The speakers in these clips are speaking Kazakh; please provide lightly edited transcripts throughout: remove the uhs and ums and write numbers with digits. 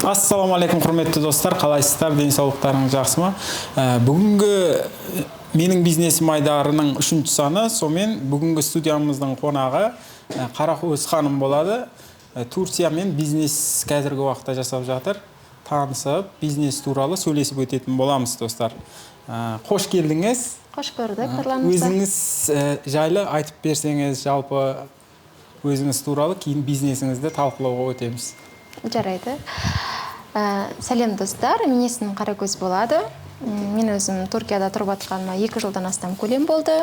Ассалаумағалейкум, құрметті достар! Қалайсыздар? Денсаулықтарыңыз жақсы ма? Бүгінгі «Менің бизнесім» айдарының үшінші саны. Сонымен, бүгінгі студиямыздың қонағы Қаракөз ханым болады. Турциямен бизнес қазіргі уақытта жасап жатыр. Танысып, бизнес туралы сөйлесіп өтетін боламыз, достар. Қош келдіңіз! Қош көрдік, Нұрлан мырза. Өзіңіз жайлы айтып берсеңіз, жалпы өзіңіз туралы, кейін бизнесіңізді талқылауға өтеміз. Жарайды. Сәлем, достар! Менің есімім Қаракөз болады. Мен өзім Түркияда тұрып жатқаныма 2 жылдан астам көлем болды.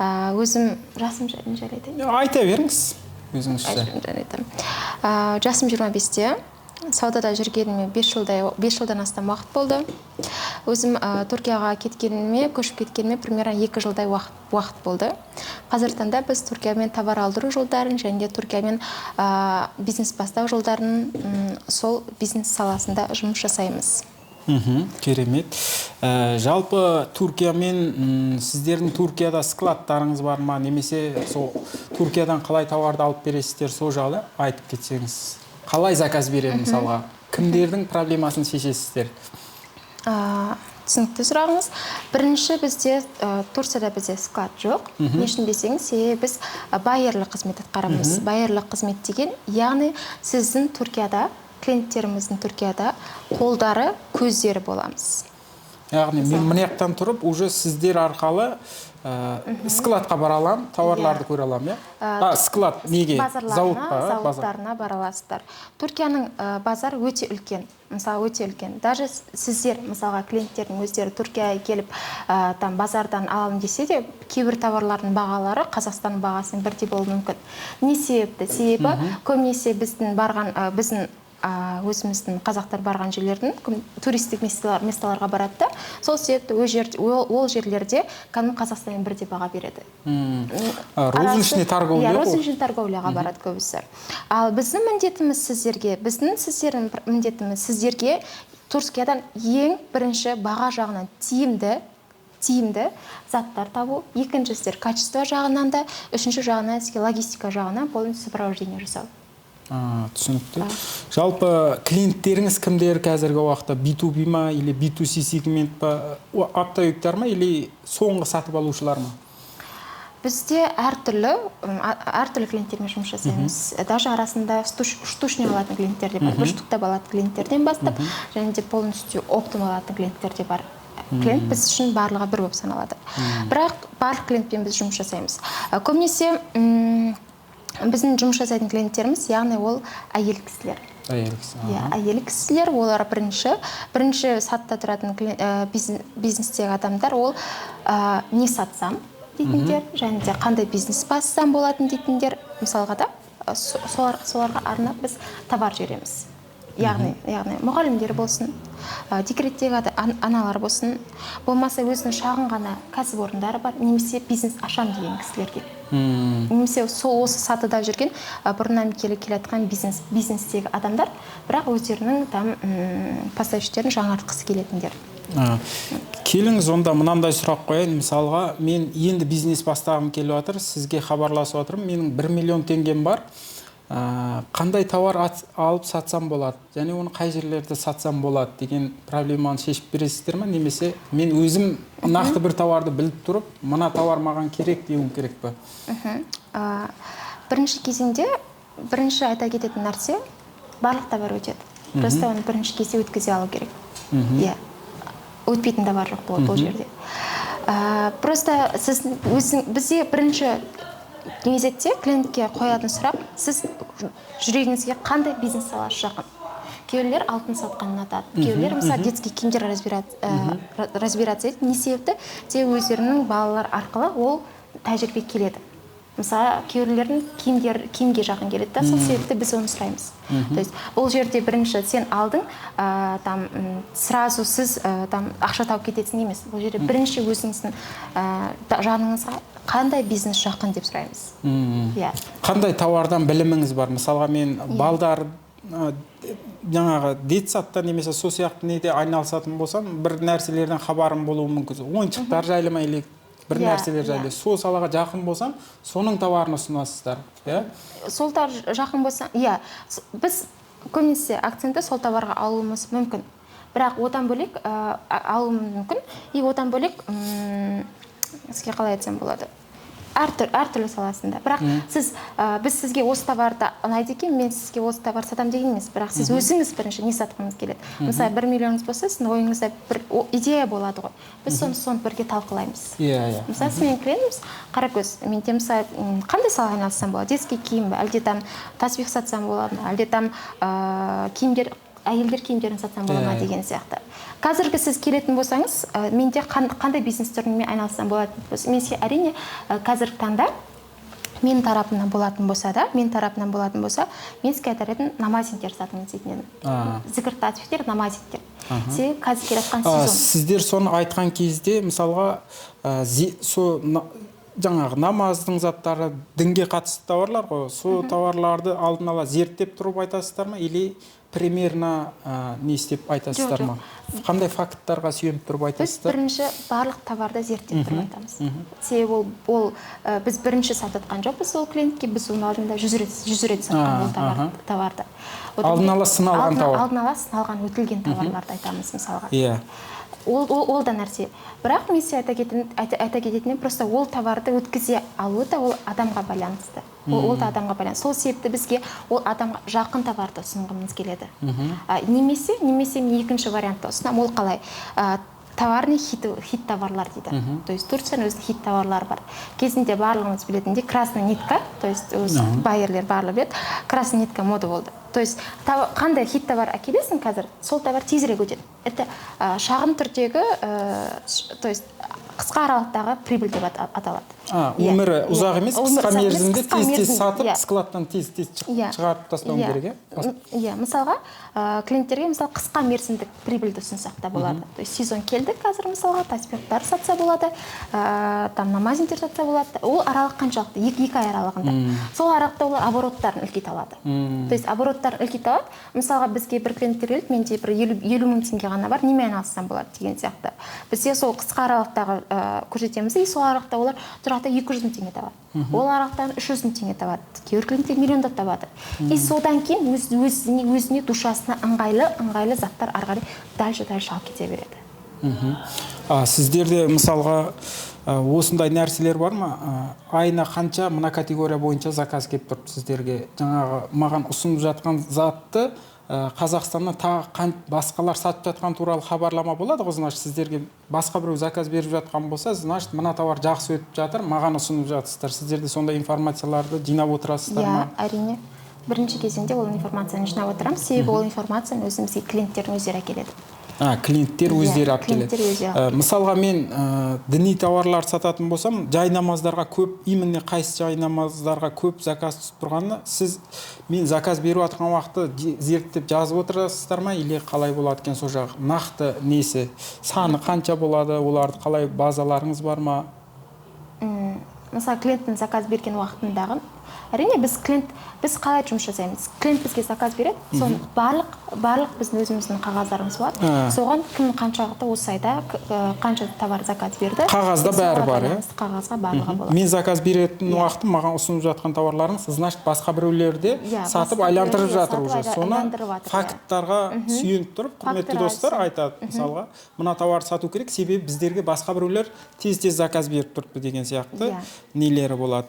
Өзім жасым жайлы айтайын. Айта беріңіз өзіңізше. Жарайды. Жасым 25-те. Саудада жүргеніме 5 жылдай, 5 жылдан астам уақыт болды. Өзім Түркияға кеткеніме, көшіп кеткеніме примерно 2 жылдай уақыт болды. Қазіргі таңда біз Түркиямен товар алдыру жолдарын және де Түркиямен бизнес бастау жолдарын, сол бизнес саласында жұмыс жасаймыз. Керемет. Жалпы Түркиямен сіздердің Түркияда складтарыңыз бар ма, немесе сол Түркиядан қалай тауарды алып бересіздер, сол жайлы айтып кетсеңіз. Қалай заказ береді, мысалға, кімдердің проблемасын шешесіздер? Түсінікті сұрағыңыз. Бірінші, бізде Турцияда бізде склад жоқ. Не үшін десеңіз, себебі біз байерлік қызмет атқарамыз. Байерлік қызмет деген, яғни сіздің Түркияда клиенттеріміздің Түркияда қолдары, көздері боламыз. Яғни мен мына жақтан тұрып, уже сіздер арқылы складқа бара аламын, тауарларды көре аламын, иә? А, склад неге? Базарларына, Зауытқа, базар. Зауыттарына бара аласыздар. Түркияның базары өте үлкен, мысалы, өте үлкен. Даже сіздер, мысалға, клиенттердің өздері Түркияға келіп, там базардан аламын десе де, кейбір товарлардың бағалары Қазақстанның бағасымен бірдей болуы мүмкін. Не себепті? Себебі көбінесе біздің барған біздің өзіміздің қазақтар барған жерлердің туристік местоларға барады да, сол себепті ол жерлерде кәдімгі Қазақстанмен бірдей баға береді. А, розничный торговля Иә, ғой. Розничный торговляға барады көбісі. Ал біздің міндетіміз сіздерге, біздің сіздердің міндетіміз сіздерге Турциядан ең бірінші баға жағынан тиімді заттар табу, екінші, сіздер качество жағынан да, үшінші жағынан сізге логистика жағынан полностью сопровождение жасау. А, түсінікті. Жалпы клиенттеріңіз кімдер қазіргі уақытта? B2B ма или B2C сегмент па, оптовиктар ма или соңғы сатып алушылар ма? Бізде әртүрлі клиенттермен жұмыс жасаймыз. Даже арасында штучный алатын клиенттер де бар, бір штуктап алатын клиенттерден бастап және де полностью оптом алатын клиенттер де бар. Клиент біз үшін барлығы бір болып саналады, бірақ барлық клиентпен біз жұмыс жасаймыз. Көбінесе біздің жұмыс жасайтын клиенттеріміз, яғни ол әйел кісілер. Әйел кісі. Иә, әйел кісілер. Олар бірінші сатыда тұратын бизнестегі адамдар. Ол не сатсам дейтіндер және де қандай бизнес бассам болатын дейтіндер, мысалға да, соларға арнап біз товар жібереміз. Яғни мұғалімдер болсын, декреттегі аналар болсын, болмаса өзінің шағын ғана кәсіпорындары бар немесе бизнес ашам деген кісілерге, немесе сол осы сатыда жүрген, бұрыннан келе жатқан бизнестегі адамдар, бірақ өздерінің там поставщиктерін жаңартқысы келетіндер. А, келіңіз, онда мынандай сұрақ қояйын. Мысалға, мен енді бизнес бастағым келіп жатыр, сізге хабарласып жатырмын. Менің 1 миллион теңгем бар. Қандай тауар алып сатсам болады және оны қай жерлерде сатсам болады деген проблеманы шешіп бересіздер ма, немесе мен өзім нақты бір тауарды біліп тұрып, мына тауар маған керек деуім керек па? Мхм. Бірінші кезеңде бірінші айта кететін нәрсе: барлық товар өтеді, просто оны бірінші кезде өткізе алу керек. Иә, өтпейтін товар жоқ болады бұл жерде. Просто сіз өзің, бізде бірінші мезетте клиентке қоятын сұрақ: сіз жүрегіңізге қандай бизнес саласы жақын? Кейбіреулер алтын сатқанын ұнатады, кейбіреулер, мысалы, детский киімдер разбираться етеді. Не себепті? Себебі өздерінің балалар арқылы ол тәжірибе келеді. Мысалы, кейбіреулердің киімдер, киімге жақын келеді да, сол себепті біз оны сұраймыз. То есть бұл жерде бірінші сен алдың, там сразу сіз там ақша тауып кетесің емес. Бұл жерде бірінші өзіңіздің жаныңызға қандай бизнес жақын деп сұраймыз. Иә. Қандай тауардан біліміңіз бар? Мысалға, мен балдар жаңағы детсадта немесе сол сияқты неде айналысатын болсам, бір нәрселерден хабарым болуы мүмкін, ойыншықтар жайлы ма или бір нәрселер жайлы. Сол салаға жақын болсам, соның товарын ұсынасыздар, иә? Сол жақын болса, иә. Біз Көбінесе акцентті сол товарға алуымыз мүмкін, бірақ одан бөлек алуымыз мүмкін. И одан бөлек, сізге қалай айтсам болады, әртүрлі саласында. Бірақ сіз біз сізге осы товарды ұнайды екен, мен сізге осы товар сатамын деген емес. Бірақ сіз өзіңіз бірінші не сатқыңыз келеді? Мысалы, 1 миллионыңыз болса, сіздің ойыңызда бір идея болады ғой, біз соны бірге талқылаймыз. иә иә Мысалы, сіз менің клиентіміз Қаракөз. Менде, мысалы, қандай салаға айналыссам болады? Детский киім бе, әлде там таспих сатсам болады ма, әлде там киімдер, әйелдер киімдерін сатсам болады ма Иә, иә. деген сияқты. Қазіргі сіз келетін болсаңыз, менде қандай бизнес түрімен айналыссам болады болса, мен сізге, әрине, қазіргі таңда менің тарапымнан болатын болса да, менің тарапымнан болатын болса, мен сізге айтар едім: намазниктер сатыңыз дейтін едім. Зікір, таспихтер, намазниктер, себебі қазір келе жатқан сезон. Сіздер соны айтқан кезде, мысалға, со жаңағы намаздың заттары, дінге қатысты тауарлар ғой, сол тауарларды алдын ала зерттеп тұрып айтасыздар ма или примерно не істеп айтасыздар Жоқ. ма? Қандай факттарға сүйеніп тұрып Біз айтасыздар? бірінші барлық товарды зерттеп тұрып айтамыз, себебі ол біз бірінші сатып жатқан жоқпыз ол клиентке, біз оның алдында 100 рет, 100 рет сатқан ол товарды. Одан Алдын кейін ала сыналған товар. Алдын ала сыналған, өтілген товарларды айтамыз мысалға. Ол да нәрсе. Бірақ мен сізге айта кететінім, просто ол товарды өткізе алу да ол адамға байланысты, ол да адамға байланысты. Сол себепті бізге ол адамға жақын товарды ұсынғымыз келеді. Немесе мен екінші вариантты ұсынамын. Ол қалай? Товарный хит, хит товарлар дейді, то есть Турцияның өзінің хит товарлары бар. Кезінде барлығымыз білетіндей, красная нитка, то есть өзі байерлер барлығы біледі, красная нитка мода болды. То есть қандай хит товар әкелесің қазір, сол товар тезірек өтеді. Это шағын түрдегі, то есть қысқа аралықтағы прибыль деп аталады. Өмірі ұзақ емес, Өмірі қысқа ұзақ емес, мерзімде қысқа тез тез мерзім, сатып, иә. складтан тез тез шығарып тастауың керек, иә. Иә, мысалға, клиенттерге, мысалы, қысқа мерзімдік прибыльді ұсынсақ та болады. То есть сезон келді қазір, мысалға, таспихтар сатса болады, там намазниктер сатса болады. Ол аралық қаншалықты? 2 ай аралығында. Сол аралықта олар обороттарын үлкейте алады, то есть обороттарын үлкейте алады. Мысалға, бізге бір клиенттер келді: «Менде бір 50 000 теңге ғана бар, немен айналыссам болады?» деген сияқты. Бізде сол қысқа аралықтағы көрсетеміз, и сол аралықта олар тұрады, 200 000 теңге табады, ол аралықтан 300 000 теңге табады, кейбір клиенттер миллиондап табады. И содан кейін өзіне душасына ыңғайлы заттар ары қарай дальше, дальше алып кете береді. Сіздерде, мысалға, осындай нәрселер бар ма? Айына қанша мына категория бойынша заказ келіп тұрды сіздерге? Жаңағы маған ұсынып жатқан затты Қазақстаннан тағы басқалар сатып жатқан туралы хабарлама болады ғой. Значит, сіздерге басқа біреу заказ беріп жатқан болса, значит, мына товар жақсы өтіп жатыр, маған ұсынып жатырсыздар. Сіздерде сондай информацияларды жинап отырасыздар Иә, ма? әрине, бірінші кезеңде ол информацияны жинап отырамыз, себебі ол информацияны өзімізге клиенттердің өздері әкеледі. Клиенттер Иә, өздері алып келеді. Клиенттер өздері алып. Мысалға, мен діни тауарлар сататын болсам, жай намаздарға көп, именно қайсы жай намаздарға көп заказ түсіп тұрғанын сіз мен заказ беріп жатқан уақытта зерттеп жазып отырасыздар ма или қалай болады екен сол жағы, нақты несі, саны қанша болады, оларды қалай, базаларыңыз бар ма? Мысалы, клиенттің заказ берген уақытындағы, әрине, біз клиент, біз қалай жұмыс жасаймыз? Клиент бізге заказ береді, соның барлық біздің өзіміздің қағаздарымыз болады. Соған кім қаншалықты осы айда қанша товар заказ берді. Қағазда Соған бәрі бар, иә? байланысты. Қағазға барлығы болады. Мен заказ беретін уақытым маған ұсынып жатқан тауарларыңыз, значит, басқа біреулер де Иә, сатып басқа айландырып біреулер жатыр сатып уже. Соны айландырып жатыр, иә. факттарға сүйеніп тұрып, құрметті Факттарға достар, сүйеніп. айтады, мысалға, мына товарды сату керек, себебі біздерге басқа біреулер тез тез заказ беріп тұрыпты деген сияқты нелері болады.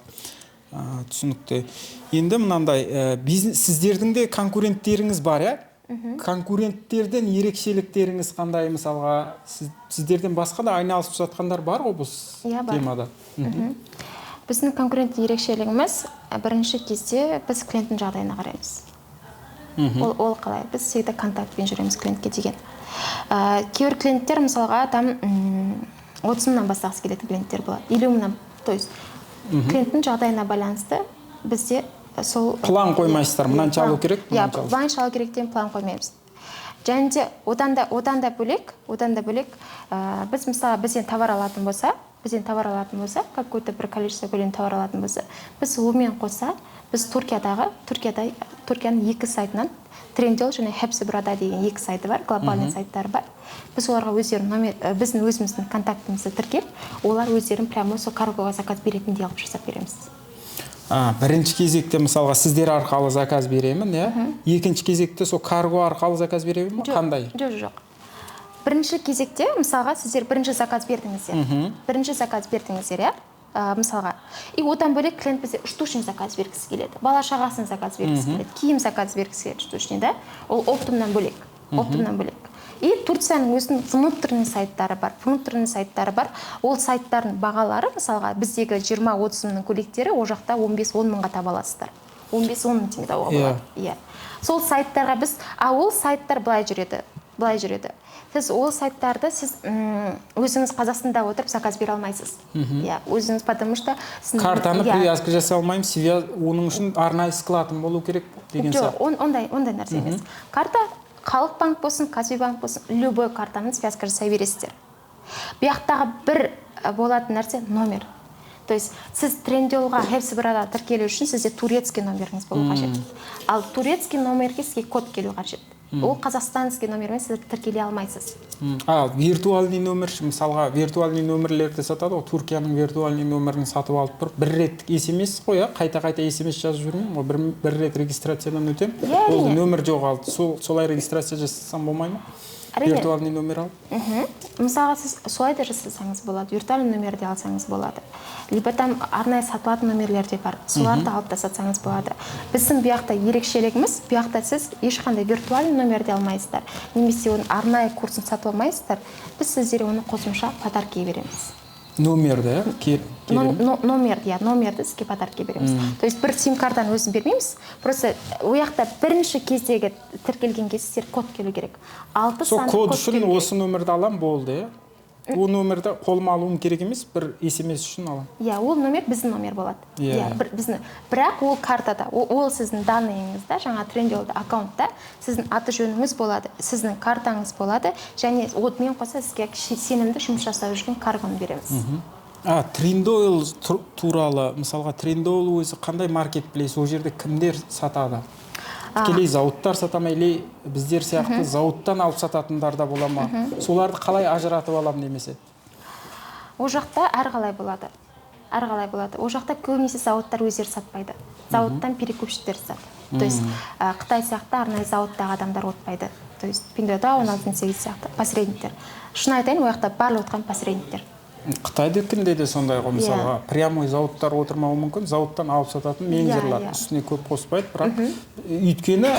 Түсінікті. Енді мынандай бизнес, сіздердің де конкуренттеріңіз бар, иә? Конкуренттерден ерекшеліктеріңіз қандай? Мысалға, сіздерден басқа да айналысып жатқандар бар ғой бұл Иә, бар. темада. Біздің конкурент ерекшелігіміз, бірінші кезде біз клиенттің жағдайына қараймыз. Ол қалай? Біз всегда контактпен жүреміз клиентке деген. Кейбір клиенттер, мысалға, там 30 мыңнан бастағысы келетін клиенттер болады, 50 мыңнан. То есть клиенттің жағдайына байланысты бізде сол. План қоймайсыздар, мынанша алу керек, Иә, мынанша алу. мынанша алу керек деген план қоймаймыз. Және де одан да бөлек, біз, мысалы, бізден товар алатын болса, какой-то бір количество, көлем товар алатын болса, біз онымен қоса біз Түркиядағы Түркияда Түркияның екі сайтынан, Trendyol және Hepsiburada деген екі сайты бар, глобальный сайттары бар. Біз оларға өздерінің номер, біздің өзіміздің контактымызды тіркеп, олар өздерін прямо сол каргоға заказ беретіндей қылып жасап береміз. Бірінші кезекте, мысалға, сіздер арқылы заказ беремін, иә? Екінші кезекте сол карго арқылы заказ беремін ба? Жоқ, Қандай? Жоқ, бірінші кезекте, мысалға, сіздер бірінші заказ бердіңіздер, бірінші заказ бердіңіздер, иә. Мысалға, и одан бөлек клиент бізде штучный заказ бергісі келеді, бала шағасын заказ бергісі келеді, киім заказ бергісі келеді штучный да. Ол оптомнан бөлек, оптомнан бөлек. И Турцияның өзінің внутренний сайттары бар, внутренний сайттары бар. Ол сайттардың бағалары, мысалға, біздегі 20-30 мыңның көйлектері ол жақта 15-10 мыңға таба аласыздар, 15-10 мың теңге табуға болады, иә. Сол сайттарға біз, а ол сайттар былай жүреді, былай жүреді. Сіз ол сайттарды, сіз өзіңіз Қазақстанда отырып заказ бере алмайсыз, иә, өзіңіз, потому что сіздің- Картаны привязка жасай алмаймын, оның үшін арнайы складым болу керек деген Жоқ, сияқты. ондай нәрсе емес. Карта Халық банк болсын, Каспи банк болсын, любой картамен связка жасай бересіздер. Бұл жақтағы бір болатын нәрсе — номер. То есть сіз Трендиолға, Хепсибурада тіркелу үшін сізде турецкий номеріңіз болу қажет. Ал турецкий номерге сізге код келу қажет. Ол қазақстанский номермен сіз тіркеле алмайсыз. А виртуальный номер ше? Мысалға, виртуальный номерлерді сатады ғой. Түркияның виртуальный номерін сатып алып тұрып, бір реттік смс қой, иә, қайта қайта смс жазып жүрмеймін ғой. бір рет регистрациядан өтемін, Иә, болды, әрине. нөмір жоғалды. Солай регистрация жасасам болмай ма? Әрине. Виртуальный номер алып. Мысалға, сіз солай да жасасаңыз болады, виртуальный номер де алсаңыз болады, либо там арнайы сатылатын номерлер де бар, соларды алып та сатсаңыз болады. Біздің бұл жақта ерекшелігіміз: бұл жақта сіз ешқандай виртуальный номер де алмайсыздар немесе оның арнайы курсын сатып алмайсыздар. Біз сіздерге оны қосымша подарки береміз. Номерді, иә? Керек. Номер, иә, номерді сізге подарки береміз. То есть бір сим картаны өзін бермейміз, просто ол жақта бірінші кездегі тіркелген кезде сіздер код келу керек, алты Сол санды код код үшін келу керек. Осы номерді алам, болды, иә? Ол номерді қолыма алуым керек емес, бір смс үшін аламын. Иә, ол номер біздің номер болады. Иә, бір, біздің. Бірақ ол картада, ол сіздің данныйыңызда, жаңа Трендиолда аккаунтта сіздің аты жөніңіз болады, сіздің картаңыз болады және онымен қоса сізге сенімді жұмыс жасап жүрген каргоны береміз. А Трендойл туралы, мысалға, Трендойл өзі қандай маркетплейс? Ол жерде кімдер сатады? Тікелей зауыттар сата ма или біздер сияқты зауыттан алып сататындар да бола ма? Соларды қалай ажыратып аламын немесе? Ол жақта әрқалай болады, әрқалай болады. Ол жақта көбінесе зауыттар өздері сатпайды, зауыттан перекупщиктер сатады. То есть Қытай сияқты арнайы зауыттағы адамдар отпайды, то есть Пиндуодуо, 16.8 сияқты посредниктер. Шын айтайын, ол жақта барлық отқан посредниктер. Қытайдікінде де сондай ғой, мысалға, прямой зауыттар отырмауы мүмкін, зауыттан алып сататын менеджерлар үстіне көп қоспайды, бірақ өйткені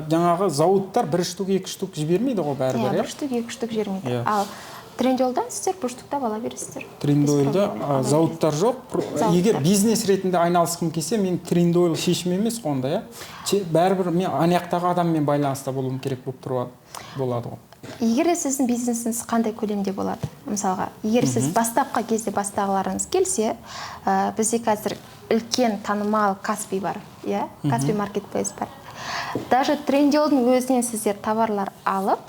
жаңағы зауыттар бір штук, екі штук жібермейді ғой бәрібір. Иә, бір штук, екі штук жібермейді. Ал Трендиолдан сіздер бір штуктап ала бересіздер. Без Трендойлда проблем ала зауыттар жоқ. Зауыттар. Егер бизнес ретінде айналысқым келсе, мен Трендойл шешім емес қой онда, иә? Бәрібір мен ана жақтағы адаммен байланыста болуым керек болып тұр болады ғой. Егер де сіздің бизнесіңіз қандай көлемде болады, мысалға, егер сіз бастапқы кезде бастағыларыңыз келсе, бізде қазір үлкен танымал Каспи бар, иә, Каспи маркетплейс бар. Даже Трендиолдың өзінен сіздер товарлар алып,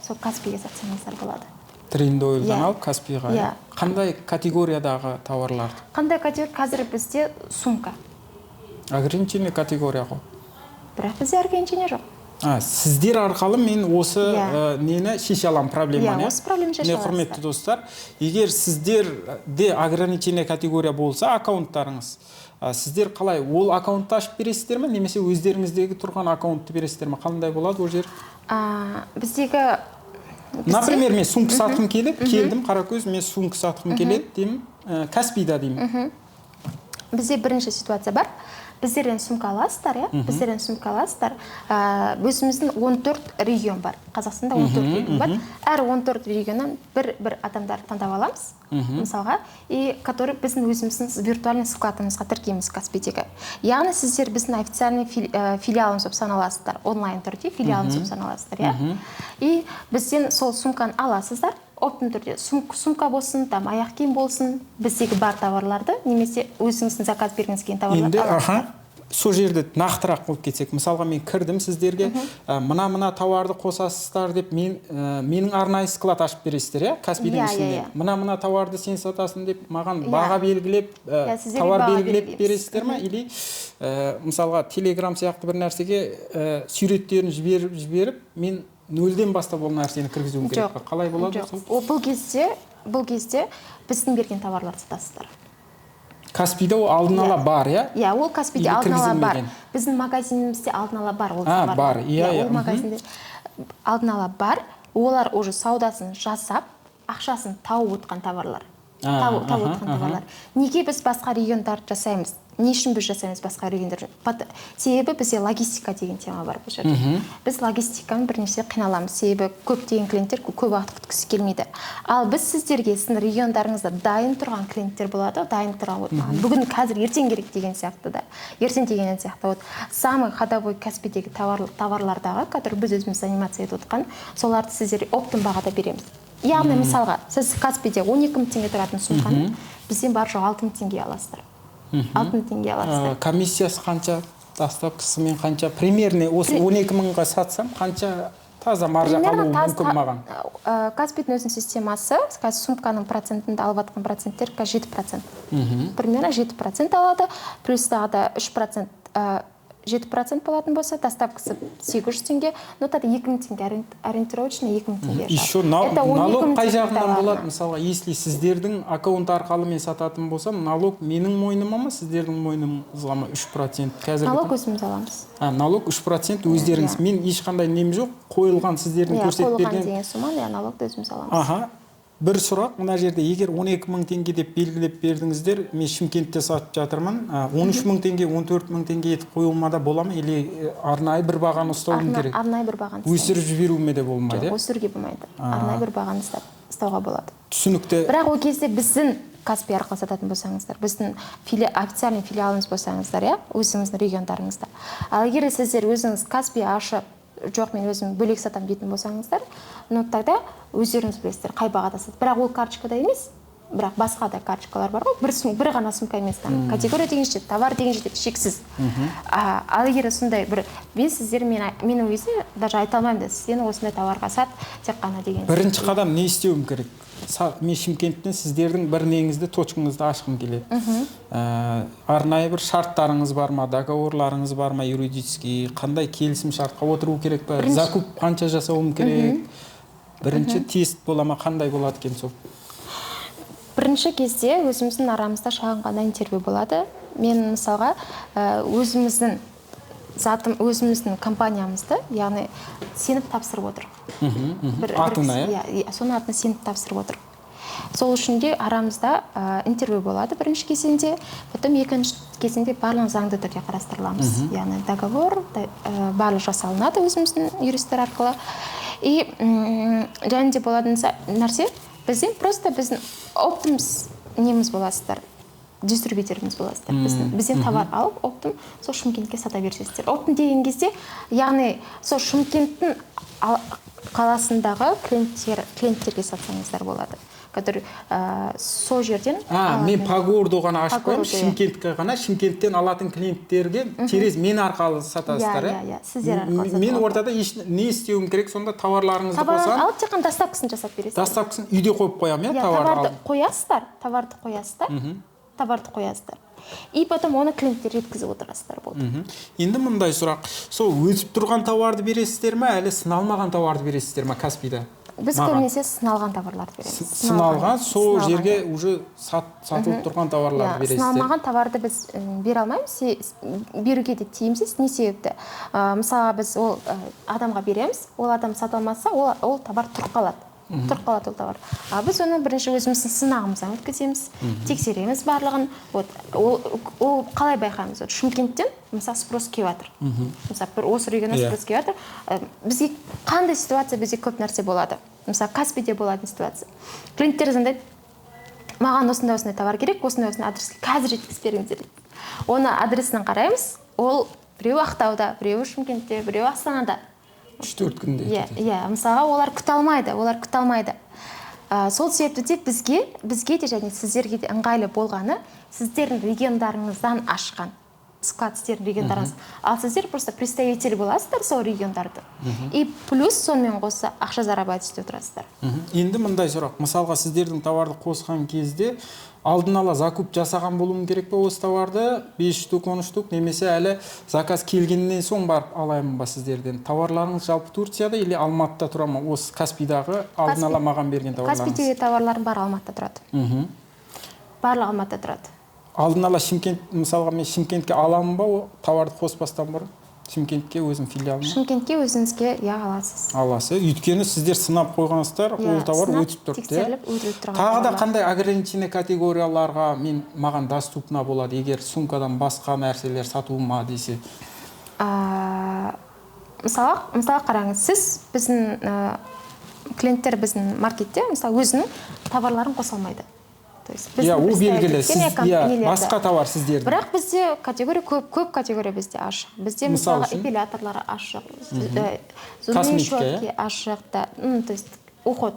сол Каспиге сатсаңыздар болады. Трендойлдан Иә. алып Каспиға? Иә. Қандай категориядағы товарларды? Қандай категория? Қазір бізде сумка. Ограниченный категория ғой. Бірақ бізде ограничение жоқ. А, сіздер арқылы мен осы Иә. нені шеше аламын, проблеманы? Иә, осы проблеманы шеше Міне, құрметті аласыздар. достар, егер сіздерде ограниченный категория болса аккаунттарыңыз, сіздер қалай, ол аккаунтты ашып бересіздер ме немесе өздеріңіздегі тұрған аккаунтты бересіздер ме? Қандай болады ол жер? Біздегі Например, мен сумка сатқым келеді, келдім, қаракөз, мен сумка сатқым келеді деймін, Каспийда деймін. Бізде бірінші ситуация бар: біздерден сумка аласыздар, иә, біздерден сумка аласыздар. Өзіміздің 14 регион бар, Қазақстанда 14 регион бар. Әр 14 регионнан бір бір адамдарды таңдап аламыз, мысалға, и который біздің өзіміздің виртуальный складымызға тіркейміз Каспийдегі. Яғни сіздер біздің официальный филиалымыз болып саналасыздар, онлайн түрде филиалымыз болып саналасыздар, иә. И бізден сол сумканы аласыздар оптом түрде, сумка болсын, там аяқ киім болсын, біздегі бар товарларды немесе өзіңіздің заказ бергіңіз келген товарларды Енді аласыздар. Аха, сол жерде нақтырақ болып кетсек, мысалға, мен кірдім сіздерге, мына мына тауарды қосасыздар деп, мен менің арнайы склад ашып бересіздер, иә, Каспийдің Иә, иә, ішінде? Иә. Мына мына тауарды сен сатасың деп, маған Иә. баға белгілеп, Иә, сіздерге тауар баға белгілеп белгілейміз. бересіздер ма или мысалға, Телеграм сияқты бір нәрсеге суреттерін жіберіп, мен нөлден бастап ол нәрсені кіргізуім керек Жоқ. па? Қалай болады Жоқ. сол? Ол бұл кезде біздің берген товарларды сатасыздар. Каспийде ол алдын ала бар, иә? Иә, ол Каспийде Или алдын ала бар. кіргізілмеген? Біздің магазинімізде алдын ала бар ол А, товар. бар, иә, иә, Ол магазинде алдын ала бар. Олар уже саудасын жасап, ақшасын тауып отқан товарлар. Тауып отқан товарлар. Неге біз басқа региондарды жасаймыз? Не үшін біз жасаймыз басқа региондар? Себебі бізде логистика деген тема бар бұл жерде. Біз логистиканы бірнеше қиналамыз, себебі көптеген клиенттер көп уақыт күткісі келмейді. Ал біз сіздерге, сіздің региондарыңызда дайын тұрған клиенттер болады ғой, дайын тұрған, вот маған бүгін, қазір, ертең керек деген сияқты да, ертең деген сияқты. Вот самый ходовой Каспидегі товарлардағы, который біз өзіміз заниматься етіп отқан, соларды сіздерге оптом бағада береміз. Яғни, мысалға, сіз Каспиде 12 000 теңге тұратын сумканы бізден бар жоқ 6000 теңге аласыздар, 6000 теңге аласыздар. Комиссиясы қанша, доставкасымен қанша примерно? Осы 12 мыңға сатсам, қанша таза маржа Примерно қалуы мүмкін маған? Каспийдің өзінің системасы, қазір сумканың процентінде алып жатқан проценттер қазір 7%, примерно 7% алады, плюс тағы да 3%, 7% болатын болса, доставкасы 800 теңге, ну тогда 2000 теңге, ориентировочно 2000 теңге Еще шығады. Это 12 налог мың қай теңге жағынан товарына. болады? Мысалға, если сіздердің аккаунт арқылы мен сататын болсам, налог менің мойныма ма, сіздердің мойныңызға ма, 3% қазіргі Налог өзіміз аламыз. А, налог 3% өздеріңіз. Мен ешқандай нем жоқ, қойылған сіздердің Иә, көрсетіп қойылған берген деген сумманы, иә, налогты өзіміз аламыз. Аха, бір сұрақ мына жерде: егер 12 мың теңге деп белгілеп бердіңіздер, мен Шымкентте сатып жатырмын, 13 мың теңге, 14 мың теңге етіп қоюыма да бола ма или арнайы бір бағаны ұстауым керек? Арнайы бір бағаны ұстаймыз. Өсіріп жіберуіме де болмайды, Жоқ, иә? өсіруге болмайды, арнайы бір бағаны ұстауға болады. Түсінікті. Бірақ ол кезде біздің Каспий арқылы сататын болсаңыздар, біздің официальный филиалымыз болсаңыздар, иә, өзіңіздің региондарыңызда. Ал егер де сіздер өзіңіз Каспий ашып, жоқ, мен өзім бөлек сатамын дейтін болсаңыздар, ну тогда өздеріңіз білесіздер қай бағада сатады. Бірақ ол карточкада емес, бірақ басқа да карточкалар бар ғой, бір ғана сумка емес, там категория деген жетеді, товар деген жетеді, шексіз. Ал егер сондай бір мен сіздер мен ол кезде даже айта алмаймын да, сен осындай товарға сат тек қана деген. Бірінші қадам не істеуім керек? Мен Шымкенттен сіздердің бір неңізді, точкаңызды ашқым келеді. Арнайы бір шарттарыңыз бар ма, договорларыңыз бар ма, юридический қандай келісім шартқа отыру керек па? Закуп қанша жасауым керек? Бірінші тест бола ма, қандай болады екен сол? Бірінші кезде өзіміздің арамызда шағын ғана интервью болады. Мен, мысалға, өзіміздің затым, өзіміздің компаниямызды, яғни, сеніп тапсырып отыр бір Атына, иә? Иә, соның атына сеніп тапсырып отыр. Сол үшін де арамызда интервью болады бірінші кезеңде, потом екінші кезеңде барлығын заңды түрде қарастырыламыз, яғни договор барлығы жасалынады өзіміздің юристтер арқылы. И және де болатын нәрсе, бізден просто біздің оптом неміз боласыздар, дистрибьюторымыз боласыздар. Бізден товар алып, оптом сол Шымкентке сата бересіздер. Оптом деген кезде, яғни, сол Шымкенттің қаласындағы клиенттерге сатсаңыздар болады, который сол жерден А, мен алатын. по городу ғана ашып По қоямын, городу, иә. Шымкентке ғана, Шымкенттен алатын клиенттерге через мен арқылы сатасыздар, Иә, иә, сіздер арқылы Мен сатылады. ортада еш не істеуім керек сонда? Товарларыңызды Товарларды қосамын? алып, тек қана доставкасын жасап бересіздер. Доставкасын үйде қойып қоямын, иә? Иә, Товарды товарды алып. қоясыздар, товарды қоясыздар, товарды қоясыздар и потом оны клиенттерге жеткізіп отырасыздар, болды. Енді мындай сұрақ: сол өтіп тұрған товарды бересіздер ма, әлі сыналмаған товарды бересіздер ма Каспийда Біз маған? көбінесе сыналған товарларды береміз. Сыналған, сол Сыналған, жерге иә. уже сатылып тұрған товарларды Иә, бересіздер. сыналмаған товарды біз бере алмаймыз, беруге де тиімсіз. Не себепті? Мысалға, біз ол адамға береміз, ол адам сата алмаса, ол товар тұрып қалады, тұрып қалады ол товар. А біз оны бірінші өзіміздің сынағымыздан өткіземіз, тексереміз барлығын. Вот ол қалай байқаймыз? Вот Шымкенттен, мысалы, спрос келіп жатыр, мысалы, бір осы регионнан спрос келіп жатыр. Бізге қандай ситуация, бізде көп нәрсе болады. Мысалы, Каспийде болатын ситуация: клиенттер звондайды, маған осындай осындай товар керек, осындай осындай адреске қазір жеткізіп беріңіздер дейді. Оны адресін қараймыз, ол біреу Ақтауда, біреуі Шымкентте, біреуі Астанада. 3-4 күнде Иә. кетеді. Иә, мысалға, олар күте алмайды, олар күте алмайды. Сол себепті де бізге де және сіздерге де ыңғайлы болғаны сіздердің региондарыңыздан ашқан склад, сіздердің региондарыңыз. Ал сіздер просто представитель боласыздар сол региондарды и плюс сонымен қоса ақша зарабатывать етіп отырасыздар. Енді мындай сұрақ: мысалға, сіздердің товарды қосқан кезде алдын ала закуп жасаған болуым керек па осы товарды, 5 штук, 10 штук, немесе әлі заказ келгеннен соң барып алаймын ба сіздерден? Товарларыңыз жалпы Турцияда или Алматыда тұра ма, осы Каспийдағы алдын ала маған берген товарларыңыз? Каспийдегі товарлардың бәрі Алматыда тұрады. Барлығы Алматыда тұрады. Алдын ала Шымкент, мысалға, мен Шымкентке аламын ба, о товарды қоспастан бұрын Шымкентке, өзім филиалыма? Шымкентке өзіңізге, иә, аласыз. Аласыз, өйткені сіздер сынап қойғансыздар. Иә, ол товар сынап, өтіп тұрыпты, иә. Тексеріліп, өтіліп тұрған Тағы да товарлар. қандай ограниченный категорияларға мен, маған доступно болады, егер сумкадан басқа нәрселер сатуыма десе? Мысалы, қараңыз, сіз біздің клиенттер біздің маркетте, мысалы, өзінің товарларын қоса алмайды, то есть біздің Иә, ол представить белгілі. еткен Сіз, иә, нелерді. басқа товар сіздердің. Бірақ бізде категория көп, көп категория бізде ашық. Бізде, Мысал мысалға, үшін? Эпиляторлар ашық, зубные Косметика, щетки ашық та, ну, то есть уход,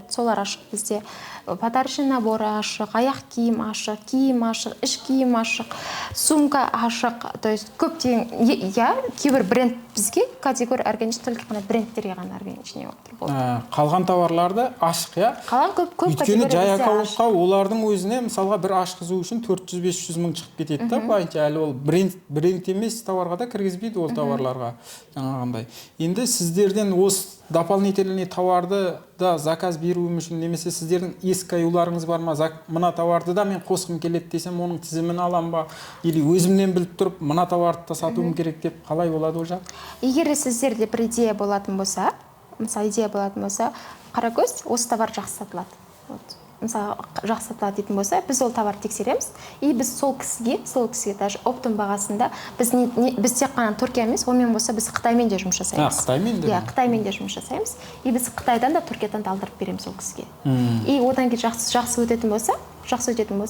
солар ашық бізде. Подарочный наборы ашық, аяқ киім ашық, киім ашық, іш киім ашық, сумка ашық, то есть көптеген, иә, кейбір бренд бізге категория ограничен, только қана брендтерге ғана ограничение болып тұр, болды. Қалған товарларды ашық, иә? Қалған көп, көп Өйткені категория жай бізде ашық. Аккаунтқа олардың өзіне, мысалға, бір ашқызу үшін 400-500 мың шығып кетеді да былайынша. Әлі ол бренд емес товарға да кіргізбейді ол товарларға жаңағындай. Енді сіздерден осы дополнительный товарды да заказ беруім үшін немесе сіздердің SKU-ларыңыз бар ма? Мына товарды да мен қосқым келеді десем, оның тізімін аламын ба или өзімнен біліп тұрып, мына товарды да сатуым керек деп, қалай болады ол жақ? Егер де сіздерде бір идея болатын болса, мысалы, идея болатын болса, «Қаракөз, осы товар жақсы сатылады», вот, мысалы, жақсы сатылады дейтін болса, біз ол товарды тексереміз и біз сол кісіге даже оптом бағасында біз не, біз тек қана Түркия емес, онымен болса біз Қытаймен де жұмыс жасаймыз. А, Қытаймен де Иә. ме? Қытаймен де жұмыс жасаймыз и біз Қытайдан да, Түркиядан да алдырып береміз ол кісіге. И одан кейін жақсы өтетін болса,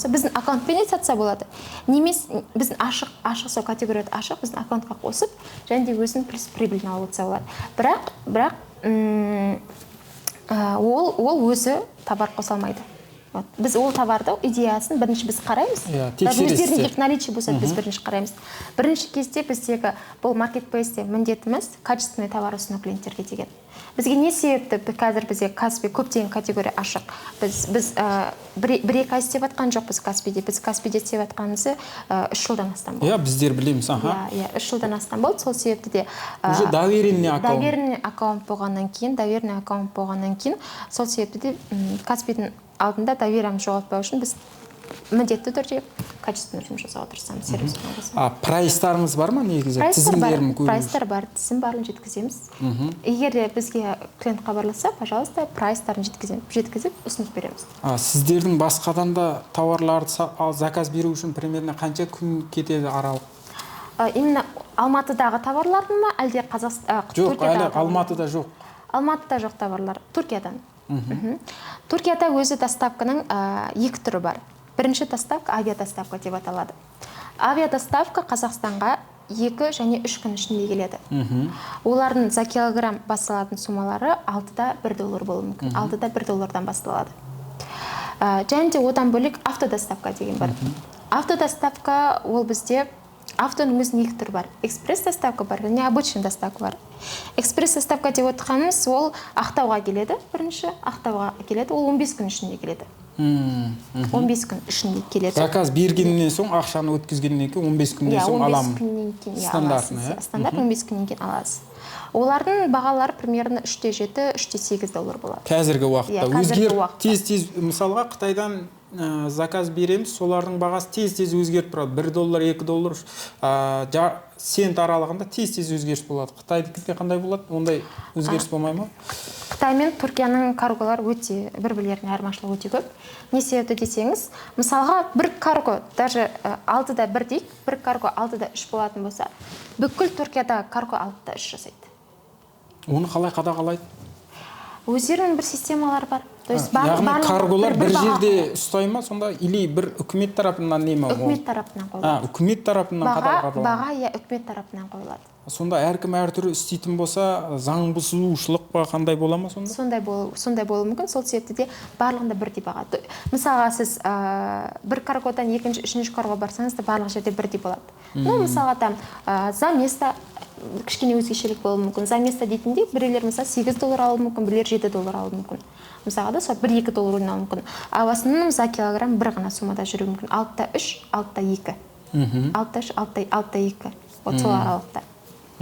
біздің аккаунтпен де сатса болады немесе біздің ашық сол категорияда ашық, біздің аккаунтқа қосып және де өзінің плюс прибылін алып отырса болады. Бірақ ол өзі товар қоса алмайды. Вот. Біз ол товарды, идеясын бірінші біз қараймыз. Иә, Даже тексересіздер. өздерінде в наличии болса, біз бірінші қараймыз. Бірінші кезде біздегі бұл маркетплейсте міндетіміз — качественный товар ұсыну клиенттерге деген. Бізге не себепті қазір бізде Каспи көптеген категория ашық. Біз бір екі ай істеп жатқан жоқпыз Каспиде. Біз Каспиде істеп жатқанымызды 3 жылдан астам болды. Иә, біздер білеміз, аха. Иә, 3 жылдан астам болды. Сол себепті де Уже доверенный аккаунт. Доверенный аккаунт болғаннан кейін, сол себепті де Каспидің алдында довериямызды жоғалтпау үшін біз міндетті түрде качественно жұмыс жасауға тырысамыз сервис. А прайстарыңыз бар ма негізі? Прайстар бар. Тізімдерін көру үшін. Прайстар бар, тізім барын жеткіземіз. Егер де бізге клиент хабарласса, пожалуйста, прайстарын жеткізіп, ұсыныс береміз. А сіздердің басқадан да тауарларды заказ беру үшін примерно қанша күн кетеді аралық? Именно Алматыдағы товарлардың ма, әлде Қазақстан, Жоқ, әлі Алматыда жоқ. Алматыда жоқ товарлар Түркиядан. Түркияда өзі доставканың екі түрі бар. Бірінші доставка авиадоставка деп аталады. Авиадоставка Қазақстанға 2 және 3 күн ішінде келеді. Олардың за килограмм басталатын суммалары 6,1 доллар болуы мүмкін, 6,1 доллардан басталады. Және де одан бөлек автодоставка деген бар. Автодоставка ол бізде автоның өзінің екі түрі бар: экспресс доставка бар және обычный доставка бар. Экспресс доставка деп отырғанымыз ол Ақтауға келеді, бірінші Ақтауға келеді, ол 15 күн ішінде келеді. 15 күн ішінде келеді. Заказ бергеннен соң, ақшаны өткізгеннен кейін 15 күннен Иә, соң 15 аламын. күннен кейін, иә, Стандартный, аласыз. иә? Стандарт 15 күннен кейін аласыз. Олардың бағалары примерно 3,7, 3,8 доллар болады. Қазіргі уақытта Иә, қазіргі өзгеріп уақытта. тез тез, мысалға, Қытайдан заказ береміз, солардың бағасы тез тез өзгеріп тұрады, 1 доллар, 2 доллар, цент аралығында тез тез өзгеріс болады. Қытайдікінде қандай болады, ондай өзгеріс болмай ма? Қытай мен Түркияның карголары өте бір бірлеріне айырмашылығы өте көп. Не себепті десеңіз, мысалға, бір карго даже 6,1 дейік, бір карго 6,3 болатын болса, бүкіл Түркиядағы карго 6,3 жасайды. Оны қалай қадағалайды? Өздерінің бір системалары бар, то есть Яғни барлығы карголар бір баға жерде ұстай ма сонда или бір үкімет тарапынан не ма ол? Үкімет тарапынан А, қойылады. Үкімет тарапынан Баға, қадағаланады. баға, иә, үкімет тарапынан қойылады. Сонда әркім әртүрлі істейтін болса, заң бұзушылық па, қандай бола ма сонда? Сондай болуы мүмкін. Сол себепті де барлығында бірдей баға. Мысалға, сіз бір каргодан екінші, үшінші карго барсаңыз да, барлық жерде бірдей болады. Ну, мысалға, там за место кішкене өзгешелік болуы мүмкін. За место дейтіндей, біреулер, мысалы, 8 доллар алуы мүмкін, біреулер 7 доллар алуы мүмкін, мысалға да, сол 1-2 доллар ойнауы мүмкін. А в основном за килограмм бір ғана суммада жүруі мүмкін: 6,3, 6,2, 6,3, 6,2, вот сол аралықта.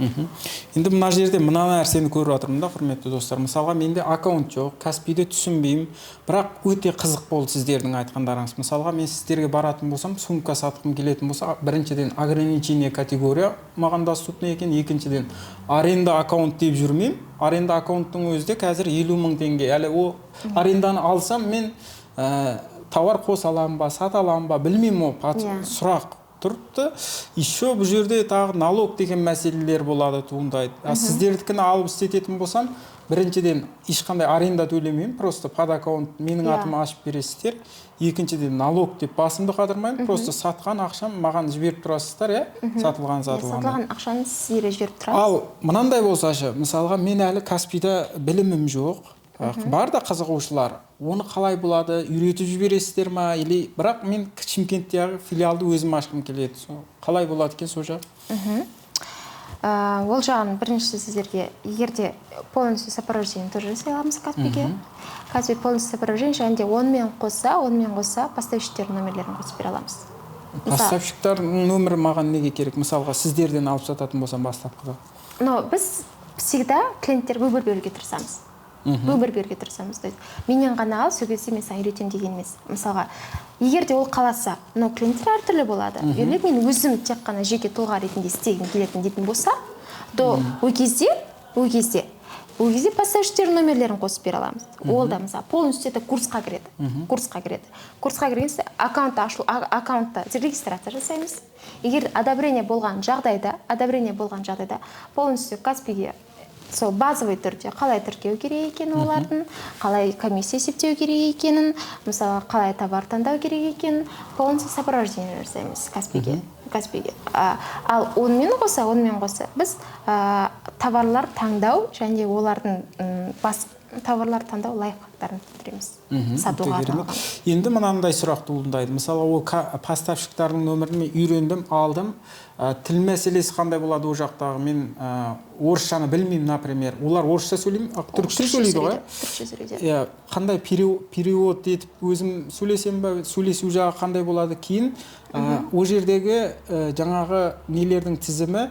Енді мына жерде мына нәрсені көріп жатырмын да, құрметті достар. Мысалға, менде аккаунт жоқ, Каспиді түсінбеймін, бірақ өте қызық болды сіздердің айтқандарыңыз. Мысалға, мен сіздерге баратын болсам, сумка сатқым келетін болса, біріншіден, ограничение категория маған доступный екен, екіншіден, аренда аккаунт деп жүрмеймін. Аренда аккаунттың өзі де қазір 50 000 теңге. Әлі ол аренданы алсам, мен товар қоса аламын ба, сата аламын ба, білмеймін, ол сұрақ тұрыпты. Еще бұл жерде тағы налог деген мәселелер болады, туындайды. А сіздердікін алып істететін болсам, біріншіден, ешқандай аренда төлемеймін, просто под аккаунт менің атыма ашып бересіздер. Екіншіден, налог деп басымды қатырмаймын, просто сатқан ақшам маған жіберіп тұрасыздар, иә, сатылған сатылған Сатылған ақшаны сіздерге жіберіп тұрамыз. Ал мынандай болса ше, мысалға, мен әлі Каспида білімім жоқ, бар да қызығушылар, оны қалай болады, үйретіп жібересіздер ма? Или бірақ мен Шымкенттегі филиалды өзім ашқым келеді. Сол қалай болады екен, сол жақ? Ол жағын бірінші сіздерге егер де полностью сопровождение тоже жасай аламыз Каспиге. Каспи полностью сопровождение және де онымен қоса поставщиктердің номерлерін қосып бере аламыз. Поставщиктардың нөмірі маған неге керек, мысалға, сіздерден алып сататын болсам бастапқыда? Но біз всегда клиенттерге выбор беруге тырысамыз. Выбор беруге тырысамыз. То есть менен ғана ал, сол кезде мен саған үйретемін деген емес. Мысалға, егер де ол қаласа, но клиенттер әртүрлі болады. Егер мен өзім тек қана жеке тұлға ретінде істегім келетін дейтін болса, то ол кезде поставщиктердің номерлерін қосып бере аламыз. Ол да, мысалы, полностью это курсқа кіреді. Курсқа кіреді. Курсқа кірген кезде аккаунт ашу, аккаунтта регистрация жасаймыз. Егер одобрение болған жағдайда полностью Каспиге сол базовый түрде қалай тіркеу керек екенін, олардың қалай комиссия есептеу керек екенін, мысалы, қалай товар таңдау керек екенін, полностью сопровождение жасаймыз Каспиге. Ал онымен қоса біз товарлар таңдау және олардың бас товарлар таңдау лайфхактарын түсіндіреміз сатуға Өте керемет. арналған. Енді мынандай сұрақ туындайды. Мысалы, ол поставщиктардың нөмірін мен үйрендім, алдым. Тіл мәселесі қандай болады ол жақтағы? Мен орысшаны білмеймін, например. Олар орысша сөйлейді ме? Түрікше сөйлейді ғой, иә? Түрікше сөйлейді. Иә, қандай перевод етіп өзім сөйлесем ба, сөйлесу жағы қандай болады кейін? Ол жердегі жаңағы нелердің тізімі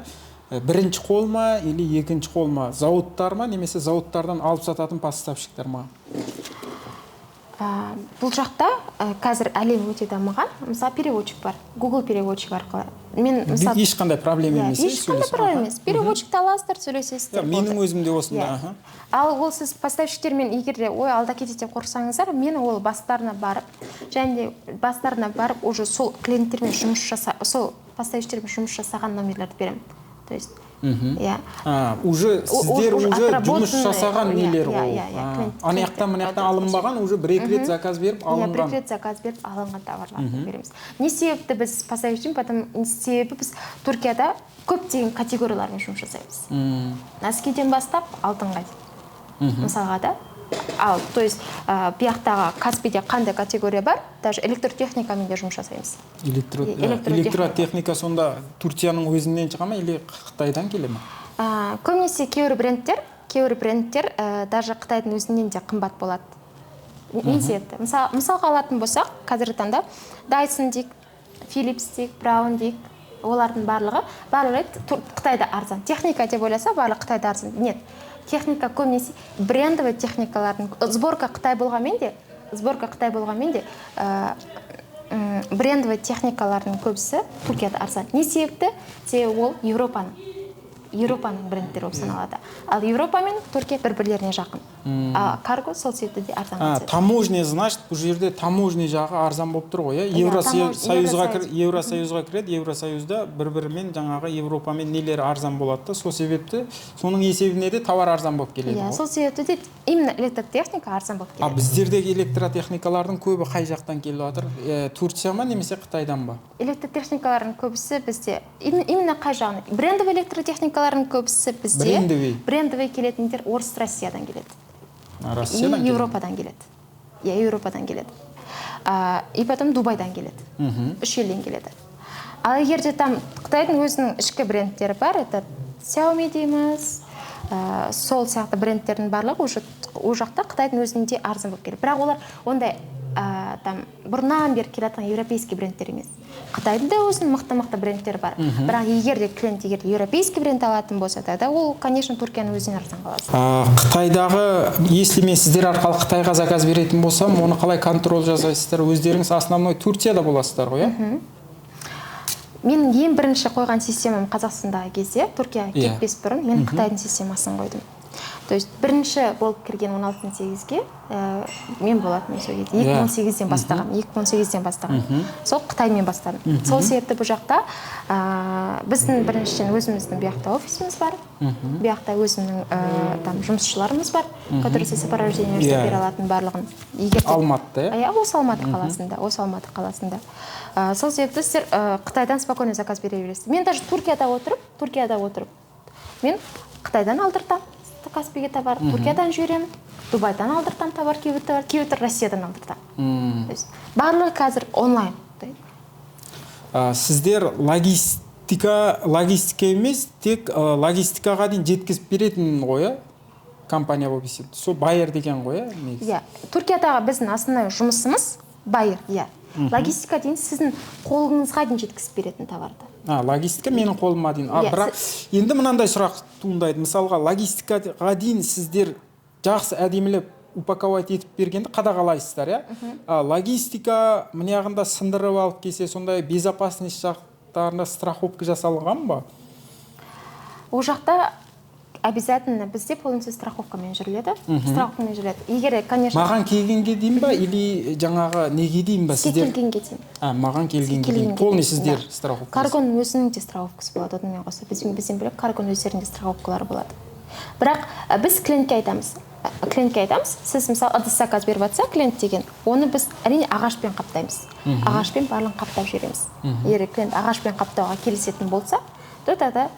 бірінші қол ма или екінші қол ма, зауыттар ма немесе зауыттардан алып сататын поставщиктар ма? Бұл жақта қазір әлем өте дамыған. Мысалы, переводчик бар, Google переводчик арқылы мен, мысалы, Ешқандай проблема Иә, емес, иә, ешқандай сөйлесу? проблема емес. Переводчикті аласыздар, сөйлесесіздер, Иә, менің болды. өзім де осында. Ал ол сіз поставщиктермен егер де ой алда кетеді деп қорықсаңыздар, мен ол бастарына барып және де бастарына барып уже сол клиенттермен жұмыс жаса, сол поставщиктермен жұмыс жасаған номерлерді беремін. То есть иә. А, уже сіздер уже уже жұмыс отработанный, жасаған иә, нелер иә, ол. иә, иә, Ана жақтан, мына жақтан клиенттер алынбаған, уже бір екі рет заказ беріп Иә, бір алынған. екі рет заказ беріп алынған товарларды береміз. Не себепті біз поставщик? Потом себебі біз Түркияда көптеген категориялармен жұмыс жасаймыз, носкиден бастап алтынға дейін, мысалға да. Ал то есть бұяқтағы Каспиде қандай категория бар, даже электротехникамен де жұмыс жасаймыз. Электротехника. Электротехника сонда Турцияның өзінен шыға ма или Қытайдан келе ма? Көбінесе кейбір брендтер даже Қытайдың өзінен де қымбат болады. Не себепті? Мысалға алатын болсақ, қазіргі таңда Dyson дейік, Philips дейік, Braun дейік, олардың барлығы айтады, Қытайда арзан техника деп ойласа, барлығы Қытайда арзан. Нет, техника көбінесе брендовый техникалардың сборка Қытай болғанмен де брендовый техникалардың көбісі Түркияда арзан. Не себепті? Себебі ол Еуропаның брендтері болып саналады. Ал Еуропа мен Түркия бір бірлеріне жақын, а карго сол себепті де арзанға түседі. Таможня, значит, бұл жерде таможня жағы арзан болып тұр ғой, иә? Иә, Евросоюзға Евросоюз. Евросоюзға кіреді, Евросоюзда бір бірімен жаңағы Европамен нелері арзан болады да, сол себепті соның есебіне де товар арзан болып келеді Иә, ғой. сол себепті де именно электротехника арзан болып А келеді. біздердегі электротехникалардың көбі қай жақтан келіп жатыр? Турция ма немесе Қытайдан ба? Электротехникалардың көбісі бізде именно қай жағынан? Брендовый электротехникалардың көбісі бізде Брендовый. Брендовый келетіндер орыс, Россиядан келеді. А, И Россиядан келеді. Еуропадан келеді, иә, Еуропадан келеді, и потом Дубайдан келеді. Үш елден келеді. Ал егер де там Қытайдың өзінің ішкі брендтері бар, это Xiaomi дейміз, сол сияқты брендтердің барлығы уже ол жақта Қытайдың өзінде арзан болып келеді, бірақ олар ондай там бұрыннан бері келе жатқан европейский брендтер емес. Қытайдың да өзінің мықты мықты брендтері бар, бірақ егер де клиент егер де европейский бренд алатын болса, тогда ол, конечно, Түркияның өзінен арзан қалады. Қытайдағы, если мен сіздер арқылы Қытайға заказ беретін болсам, оны қалай контроль жасайсыздар? Өздеріңіз основной Турцияда боласыздар ғой, иә? Менің ең бірінші қойған системам Қазақстандағы кезде, Түркияға кетпес бұрын, мен Қытайдың системасын қойдым. То есть бірінші болып кірген 16-8-ге мен болатынмын сол кезде. 2018-ден бастағанмын, 2018-ден бастағанмын, сол Қытаймен бастадым. Сол себепті бұл жақта біздің біріншіден өзіміздің бұл жақта офисіміз бар, бұл жақта өзімнің там жұмысшыларымыз бар, которые сопровождение жасап бере алатын барлығын егер Алматыда, иә? Иә, осы Алматы қаласында, осы Алматы қаласында. Сол себепті сіздер Қытайдан спокойно заказ бере бересіз. Мен даже Түркияда отырып мен Қытайдан алдыртамын Каспиге товар, Түркиядан жіберемін, Дубайдан алдыртамын товар, кейбір товар, кейбір Россиядан алдыртамын. То есть барлығы қазір онлайн. Сіздер логистика емес, тек логистикаға дейін жеткізіп беретін ғой, иә, компания болып есептейді, сол байер деген ғой, иә, негізі? Иә, Түркиядағы біздің основной жұмысымыз байер, иә. Логистика дейін сіздің қолыңызға дейін жеткізіп беретін товарды. А, логистика менің қолыма дейін. А Иә, бірақ енді мынандай сұрақ туындайды: мысалға, логистикаға дейін сіздер жақсы, әдемілеп упаковать етіп бергенді қадағалайсыздар, иә? А логистика мына жағында сындырып алып келсе, сондай безопасность жақтарында страховка жасалған ба? Ол жақта обязательно бізде полностью страховкамен жүріледі, страховкамен жүріледі. Егер, конечно, Маған келгенге дейін ба или жаңағы неге дейін ба? Сізге Сіздер келгенге дейін. А, маған келгенге дейін полный сіздер страховка. Каргоның өзінің де страховкасы болады онымен қоса. Бізден бөлек каргоның өздерінің де страховкалары болады. Бірақ біз клиентке айтамыз, клиентке айтамыз: сіз, мысалы, ыдыс заказ беріп жатса клиент деген, оны біз, әрине, ағашпен қаптаймыз, ағашпен барлығын қаптап жібереміз. Егер клиент ағашпен қаптауға келісетін болса, то тогда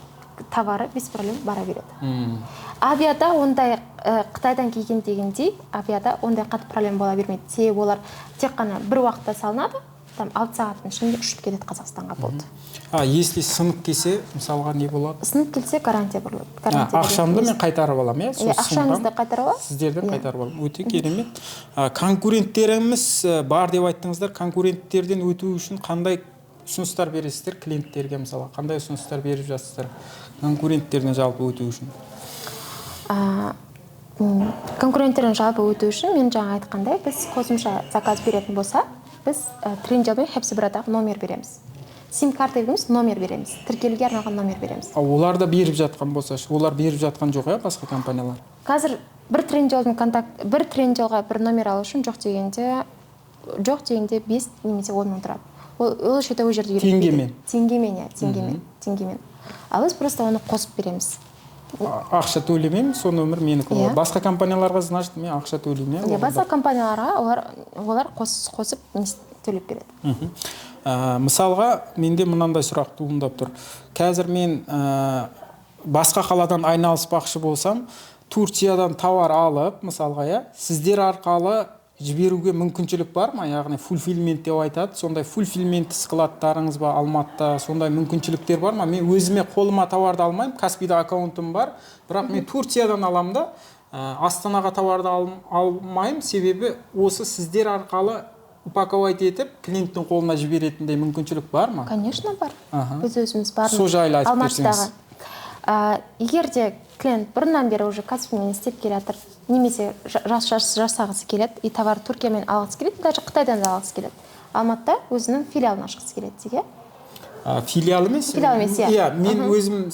товары без проблем бара береді. Авиада ондай, Қытайдан келген дегендей, авиада ондай қатты проблема бола бермейді, себебі олар тек қана бір уақытта салынады, там 6 сағаттың ішінде ұшып кетеді Қазақстанға, болды. А если сынып келсе, мысалға, не болады? Сынып келсе, гарантия болады. А, Гарантия. Ақшамды мен қайтарып аламын, иә, сол Иә, ақшаңызды сынған? қайтарып аласыз. Сіздерден Иә. қайтарып аламын. Өте керемет. Конкуренттеріміз бар деп айттыңыздар. Конкуренттерден өту үшін қандай ұсыныстар бересіздер клиенттерге? Мысалға, қандай ұсыныстар беріп жатсыздар конкуренттерден жалпы өту үшін? Конкуренттерден жалпы өту үшін, мен жаңа айтқандай, біз қосымша заказ беретін болса, біз Трендиол мен Хепсибурадағы номер береміз, сим карта береміз, номер береміз, тіркелуге арналған номер береміз. А олар да беріп жатқан болса ше? Олар беріп жатқан жоқ, иә, басқа компаниялар? Қазір бір Трендиолдың контакт, бір Трендиолға бір номер алу үшін жоқ дегенде 5 немесе 10 мың тұрады. Ол еще ол жерде үйретпейді. Теңгемен? Теңгемен, иә, теңгемен, теңгемен. Ал біз просто оны қосып береміз. Ақша төлемеймін, сол нөмір менікі болады. Иә. Басқа компанияларға, значит, мен ақша төлеймін, иә? Иә, басқа компанияларға олар қосып төлеп береді. Мысалға, менде мынандай сұрақ туындап тұр: қазір мен басқа қаладан айналыспақшы болсам, Турциядан товар алып, мысалға, иә, сіздер арқылы жіберуге мүмкіншілік бар ма? Яғни фулфилмент деп айтады, сондай фулфилмент складтарыңыз ба Алматыда? Сондай мүмкіншіліктер бар ма? Мен өзіме қолыма товарды алмаймын, Каспида аккаунтым бар, бірақ мен Турциядан аламын да, Астанаға товарды алмаймын, себебі осы сіздер арқылы упаковать етіп, клиенттің қолына жіберетіндей мүмкіншілік бар ма? Конечно, бар. Біз өзіміз бар. Сол жайлы айтып Алматыдағы. берсеңіз. Егер де клиент бұрыннан бері уже Каспимен істеп келе жатыр немесе жасағысы келеді и товар Түркиямен алғысы келеді, даже Қытайдан да алғысы келеді, Алматыда өзінің филиалын ашқысы келеді деге. Филиал емес. Филиал емес, иә. Иә, мен өзім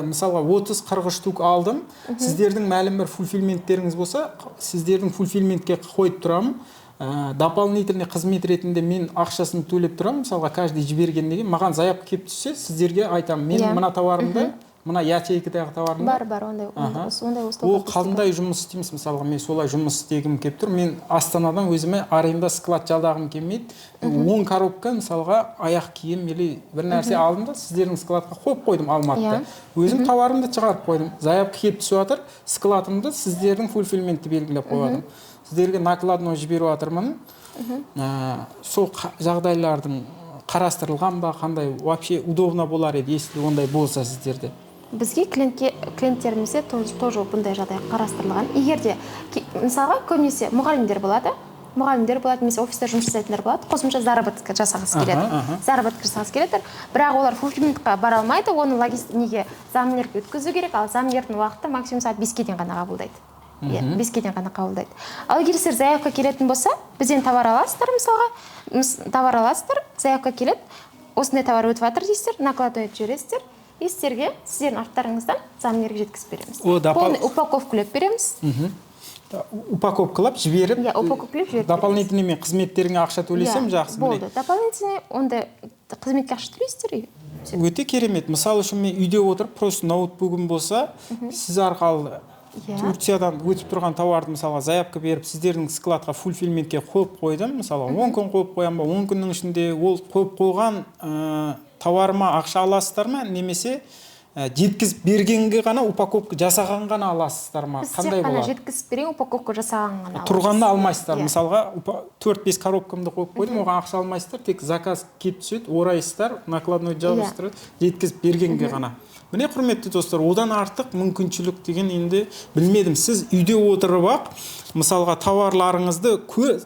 мысалға, 30-40 штук алдым. Сіздердің мәлім бір фулфилменттеріңіз болса, сіздердің фулфилментке қойып тұрамын. Дополнительный қызмет ретінде мен ақшасын төлеп тұрамын. Мысалға, каждый жібергеннен кейін маған заявка келіп түссе, сіздерге айтамын: мен мына товарымды, мына ячейкадағы товарымды. Бар, ондай ондай услуга Ол бізде бар. Қандай жұмыс істейміз? Мысалға, мен солай жұмыс істегім келіп тұр. Мен Астанадан өзіме аренда склад жалдағым келмейді. 10 коробка, мысалға, аяқ киім или бір нәрсе алдым да, сіздердің складқа қойып қойдым Алматыда. Өзім товарымды шығарып қойдым, заявка келіп түсіп жатыр, складымды сіздердің фулфилментті белгілеп қойып жатырмын, сіздерге накладной жіберіп жатырмын. Сол жағдайлардың қарастырылған ба? Қандай вообще удобно болар еді, если ондай болса сіздерде? Бізге, клиентке, клиенттерімізде тоже бұндай жағдай қарастырылған. Егер де мысалға, көбінесе мұғалімдер болады. Мұғалімдер болады немесе офиста жұмыс жасайтындар болады, қосымша заработка жасағысы келеді. Заработка жасағысы келеді, бірақ олар фулфилментқа бара алмайды. Оны логист неге, замнерге өткізу керек. Ал замнердің уақыты максимум сағат 5-ке дейін ғана қабылдайды. Иә, 5-ке дейін ғана қабылдайды. Ал егер сіздер заявка келетін болса, бізден товар аласыздар, мысалға, товар аласыздар, заявка келеді, осындай товар өтіп жатыр дейсіздер, накладной жібересіздер, и сіздерге, сіздердің арттарыңыздан замнерге жеткізіп береміз. О, Полный упаковкалап береміз. Упаковкалап жіберіп. Иә, упаковкалап жіберіп. Дополнительный мен қызметтеріңе ақша төлесем, Иә, жақсы, міне. Болды, дополнительный ондай қызметке ақша төлейсіздер, и всё. Өте керемет. Мысалы үшін, мен үйде отырып, просто ноутбугім болса, сіз арқылы Турциядан өтіп тұрған тауарды, мысалға, заявка беріп, сіздердің складқа, фулфилментке қойып қойдым. Мысалға, 10 күн қойып қоямын ба, 10 күннің ішінде ол қойып қойған тауарыма ақша аласыздар ма немесе жеткізіп бергенге ғана, упаковка жасаған ғана аласыздар ма? Біз Қандай тек қана болады? жеткізіп берген, упаковка жасаған ғана аламыз. Тұрғанын алмайсыздар? Иә. Мысалға, 4-5 коробкамды қойып қойдым, оған ақша алмайсыздар, тек заказ келіп түседі, орайсыздар, накладной жабыстырып, жеткізіп бергенге ғана. Міне, құрметті достар, одан артық мүмкіншілік деген енді білмедім. Сіз үйде отырып ақ, мысалға, тауарларыңызды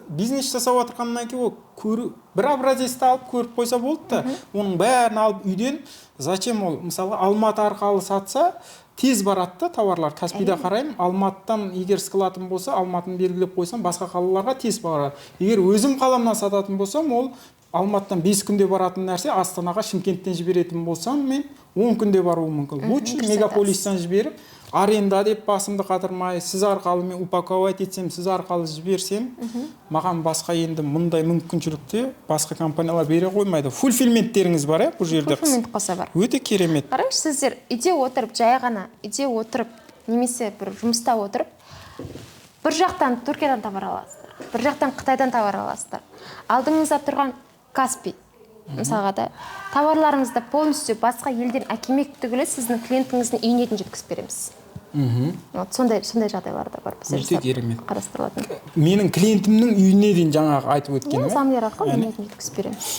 бизнес жасап жатырғаннан кейін, ол көру, бір образецті алып көріп қойса болды да. Оның бәрін алып үйден зачем? Ол, мысалға, Алматы арқылы сатса, тез барады да тауарлар. Каспийда қараймын, Алматыдан егер складым болса, Алматыны белгілеп қойсам, басқа қалаларға тез барады. Егер өзім қаламнан сататын болсам, ол Алматыдан 5 күнде баратын нәрсе Астанаға Шымкенттен жіберетін болсам, мен 10 күнде баруым мүмкін. Лучше Дұрыс. мегаполистан жіберіп, аренда деп басымды қатырмай, сіз арқылы мен упаковать етсем, сіз арқылы жіберсем, маған басқа енді мұндай мүмкіншілікте басқа компаниялар бере қоймайды. Фулфилменттеріңіз бар, иә, бұл жерде? Фулфилмент қоса бар. Өте керемет. Қараңызшы, сіздер үйде отырып, жай ғана үйде отырып немесе бір жұмыста отырып, бір жақтан Түркиядан товар аласыздар, бір жақтан Қытайдан товар аласыздар, алдыңызда тұрған Каспий, мысалға да, товарларыңызды полностью басқа елден әкелмек түгілі, сіздің клиентіңіздің үйіне дейін жеткізіп береміз. Вот сондай жағдайлар да бар бізде Өте жасап керемет. қарастырылатын. Менің клиентімнің үйіне дейін, жаңағы айтып өткенім, Иә, иә? замлер арқылы Яғни- үйіне дейін жеткізіп береміз.